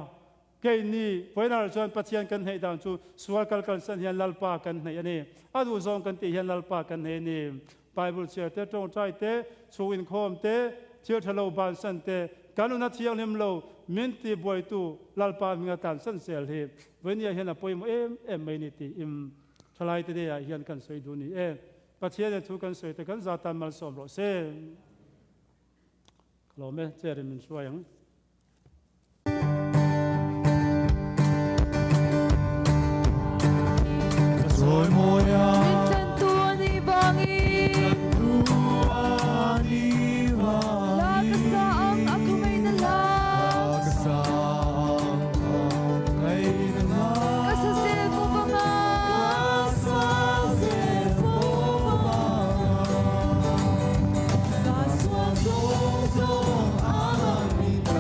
keini vawinar chuan Pathian kan hneih dan chu sual kal kalsan hian Lalpa kan hneih a ni. A duh zawng kan tih hian Lalpa kan hneih a ni. Bible chhiar te, tawngtai te, chhung inkhawm te, thil tha lo bansan te, kan nuna thianghlim lo min ti buaitu Lalpa hminga tlansan zel hi vawinia hian a pawimawh em em mai ni tiin Thalai te dei ah hian kan sawi duh ni e. Pathian in thu kan sawi te kan za tan malsawm rawh se. Ka lawm e, chair in min hruai ang.
Ka sawi mawi a.
Min tlantu a nih vangin.
Tlantu a nih vangin.
La ka sa ang a khawngaihna hla.
La ka sa ang a khawngaihna hla.
Ka sa zel pawp ang a.
Ka sa zel pawp ang a.
Ka sual zawng zawng a bang.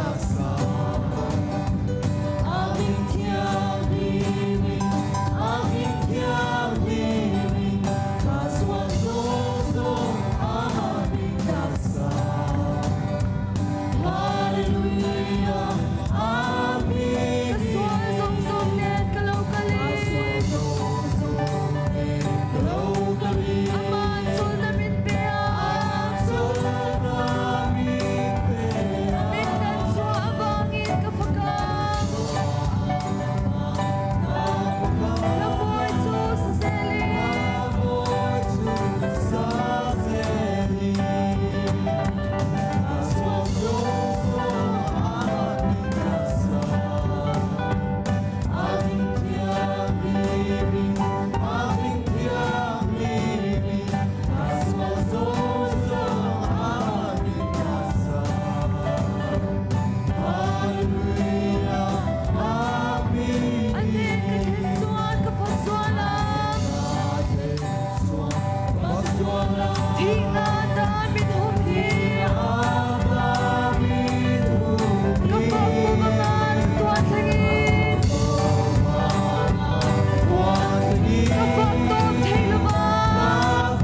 Thihna ta min humhim. Ka fak bawk anga chatuan thlengin. Ka fak tawp thei lo vang.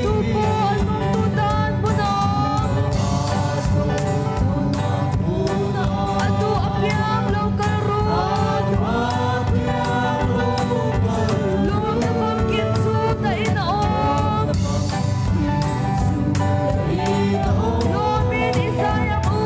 Tu pawh a zawngtu tan hmunawm. A duh apiang lo kal ru. Lungna famkim chu dahin a awm. Lawmin i zai ang u.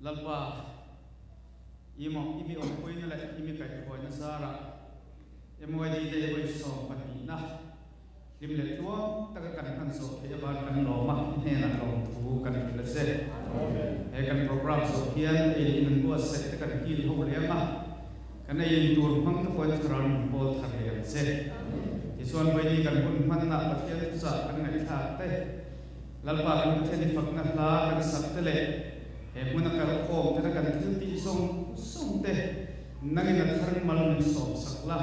Lalpa, i mi awmpuina leh i mi kaihhruaina zarah MYD Day vawi sawmpahnihna hlim leh tluang taka kan hman zawh theih avang kan lawm a, i hnenah lawmthu kan hrilh a che. He kan program zawh hian ei in an buatsaih te kan kil ho leh ang a, kan ei in tur hmang te pawhin thlarau min pawl thar leh ang che. Tichuan vawiini kan hun hmanna Pathian thuchah kan ngaihthlak te, Lalpa kan Pathian i fakna hla kan sak te leh he hmuna kal khawm tena kan thil tih zawng zawng te nangin a thar mal min sawm sak la,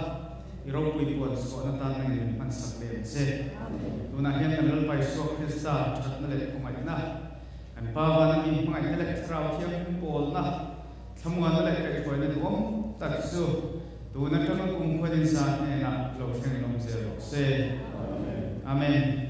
i ropui puan chhuahna tan nangin min hman sak leh ang che. Tunah hian kan Lalpa Isua Krista thatna leh khawngaihna, kan Pa vana mi hmangaihna leh Thlarau Thianghlim pawlna, thlamuanna leh kaihhruaina duhawm tak chu tun atanga kum khuanin zan hnenah lo thleng lawm zel rawh se. Amen.